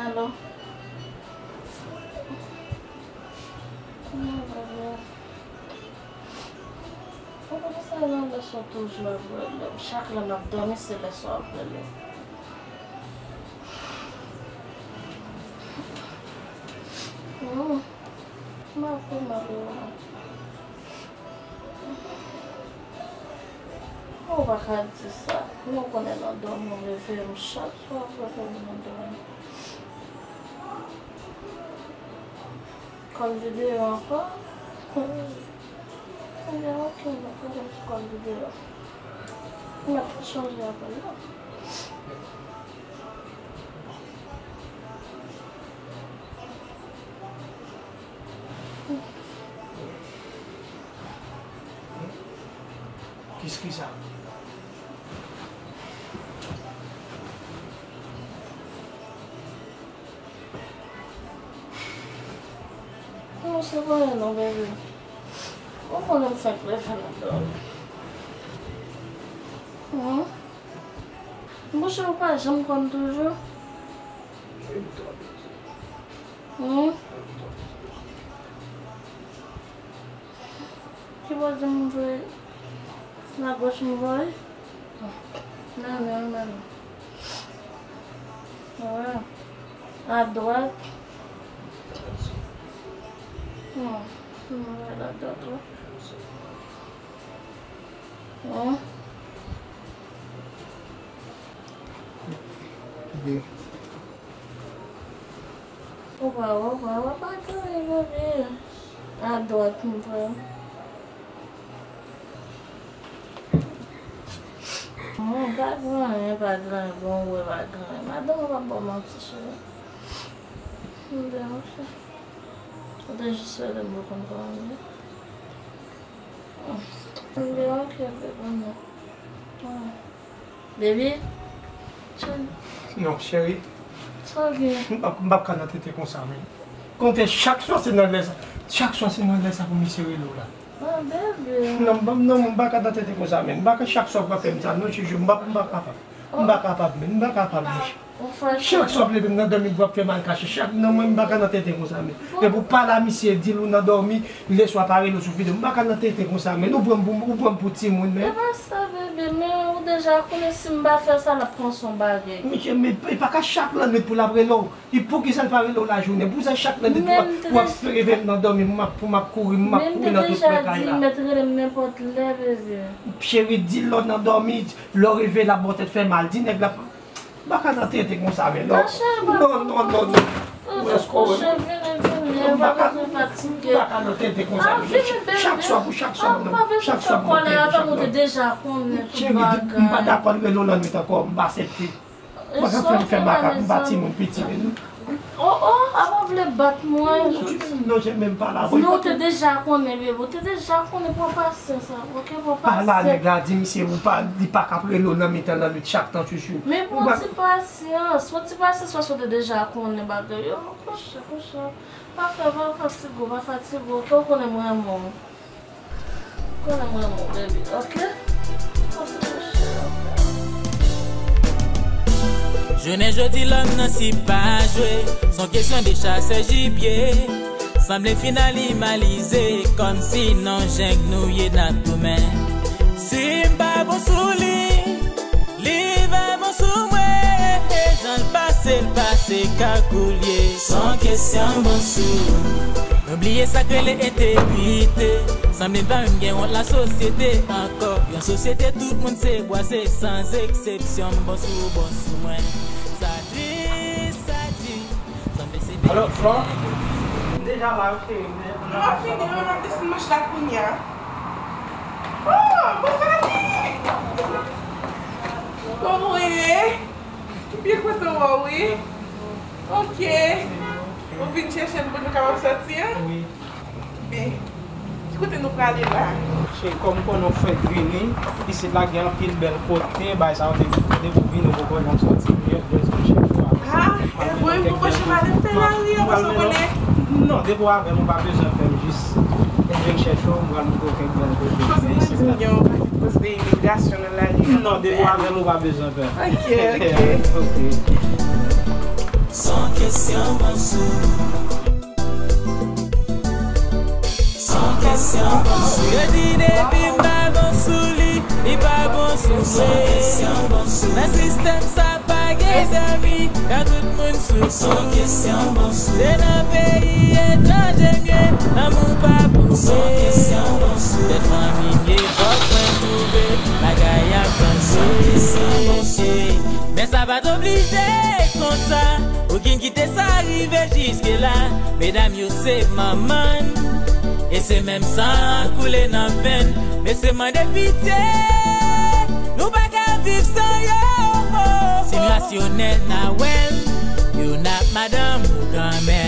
Alo. Kòman w ye? Ou konnen sa nan leson toujou ap rele m. Chak lè m ap dòmi, se leson ap rele m. Oh. M ap fè mal yo. Ou pa ka di sa. Nou konnen nan dòmi w reve m chak swa, ou reve m nan dòmi. Kòl videyo ankò? Ebyen, ok, mwen konnen se kòl videyo. Mwen ap chanje apèl la. Kis ki sa? Non, se pa anyen non, bebe. Ou konnen m fèk leve nan dòmi. Hmm? Monchè, ou pa janm konn toujou? Hmm? Ki bò di m voye? Lagoch m voye? Nan, nan, nan. Wi. Adwat. Hmm. Hmm, ladwat, wi. Hmm. Opa, opa, opa, pa gade, bebe. Adwat, m pran. Non, pa gen anyen, pa gen anyen, bon, wè, pa gen anyen. Madanm ou pa ba w manti, cheri. M byen, ok. Ou te jis rele m pou konn kòman m ye. M byen, ok, bebe, m byen. Ah. Baby? Cheri. Non, cheri. Sa w gen? M p ap, m p ap ka nan tenten konsa, men. Konte chak swa se nan lè sa. Chak swa se nan lè sa pou misye rele w la. Ah, baby. Non, m p ap, non, m pa ka nan tenten konsa, men. M pa ka chak swa pou w ap fè m sa, non, chouchou. M pa, m pa kapab. M pa kapab, men. M pa kapab, men. Ou fè chak swa w ap leve m nan dòmi pou w ap fè m al kache. Chak, non, mwen, m pa ka nan tenten konsa, men. Epi w pale a misye, di l ou nan dòmi, leswa pa rele w sou videyo. M pa ka nan tenten konsa, men. Ou pran m pou, ou pran m pou timoun, men. E pa sa, bebe, men ou deja konnen si m pa fè sa, l ap panse yon bagay. Misye, men, e pa ka chak lannwit pou l ap rele w. E poukisa l pa rele w lajounen? Poukisa chak lannwit pou w ap reve m nan dòmi, pou m ap, pou m ap kouri, m ap kouri nan tout kwen kay la? Men m te deja di l mèt rele m nenpòt lè, bebe. Cheri, di l lè w nan dòmi, lè w reve, l ap ba w tèt fè mal. Di nèg la, m pa ka nan tenten konsa, men non. Non, non, non, non. Ou esko wè m? M pa ka, m pa ka nan tenten konsa, men chak swa pou chak swa, non. Chak swa pou tenten, chak swa. Cheri, m pa dakò l rele w lannwit ankò, m pa aksepte. Ou pa ka fè m fè makak, m pa timoun piti, men non. Oh, oh, apa w vle bat mwen? Non, je menm pa la. Non, ou te deja konnen, bebe. Ou te deja konnen, pran pasyans, ok? Pran pasyans. Pale a nèg la, di misye ou pa, li pa ka ap rele w nan mitan lannwit chak tan, chouchou. Men pran ti pasyans, pran ti pasyans, paske ou te deja konnen bagay yo. Kouche, kouche. Pa fè, pa fatige w, pa fatige w, ok? Ou konnen m renmen w. Konnen mwen renmen w, baby, ok? Jounen jodi lòm nan si pa jwe, se yon kesyon de chasè jibye. Sanble fin animalize, kòmsi nan jeng nou ye n ap goumen. Si m pa bon sou li, li va bon sou mwen, jan l pase l pase kakoulye. Se yon kesyon bon sou. Nou bliye sa k rele entegrite. Sanble n pa menm gen wont lasosyete ankò. Yon sosyete tout moun se bwa, se sans eksepsyon. M bon sou ou, bon sou mwen. Sa tris, sa di. Sanble se... Alò, Flò, m deja la, cheri. M ap fini, m ap desann mach la kounye a. Oh, bon, Fanny! Kòman w ye? M byen kontan wè w, wi. Ok. Ou vin chèche m pou nou kapab sòti, an? Wi. Byen. Ki kote nou prale la? Cheri, kòm m konnen w fenk vini, isit la gen anpil bèl kote, bagay sa yo, depi, depi w vini, ou poko janm sòti, m bezwen chèche w. Ah, e vre, m poko janm ale m fè lari a, paske w konnen. Non, depi w avè m, ou pa bezwen pè, m jis vin chèche w, m pral montre w kèk bèl kote. Paske mwen di m gen yon pakèt pòs de imigrasyon nan lari a. Non, depi w avè m, ou pa bezwen pè. Ok, ok. Ok. San kesyon, bon sou. San kesyon, bon sou. Yo di depi m pa bon sou li, li pa bon sou mwen. San kesyon, bon sou. Nan sistèm sa pa Mezanmi, kan tout moun sou son kesyon bon sou. Se nan peyi etranje m ye, lanmou pa pou se. Son kesyon bon sou. Tèt fanmi m ye, fòk mwen twouve bagay ap tanse. Son kesyon bon sou. Men sa pa t oblije konsa. Ou gen kite sa rive jiske la. Medam yo se manman n. E se menm san an koule nan venn. Mesye mande pitye. Nou pa ka viv san yo. Si m rasyonèl n a wè m. Youn ap madanm ou kanmenm.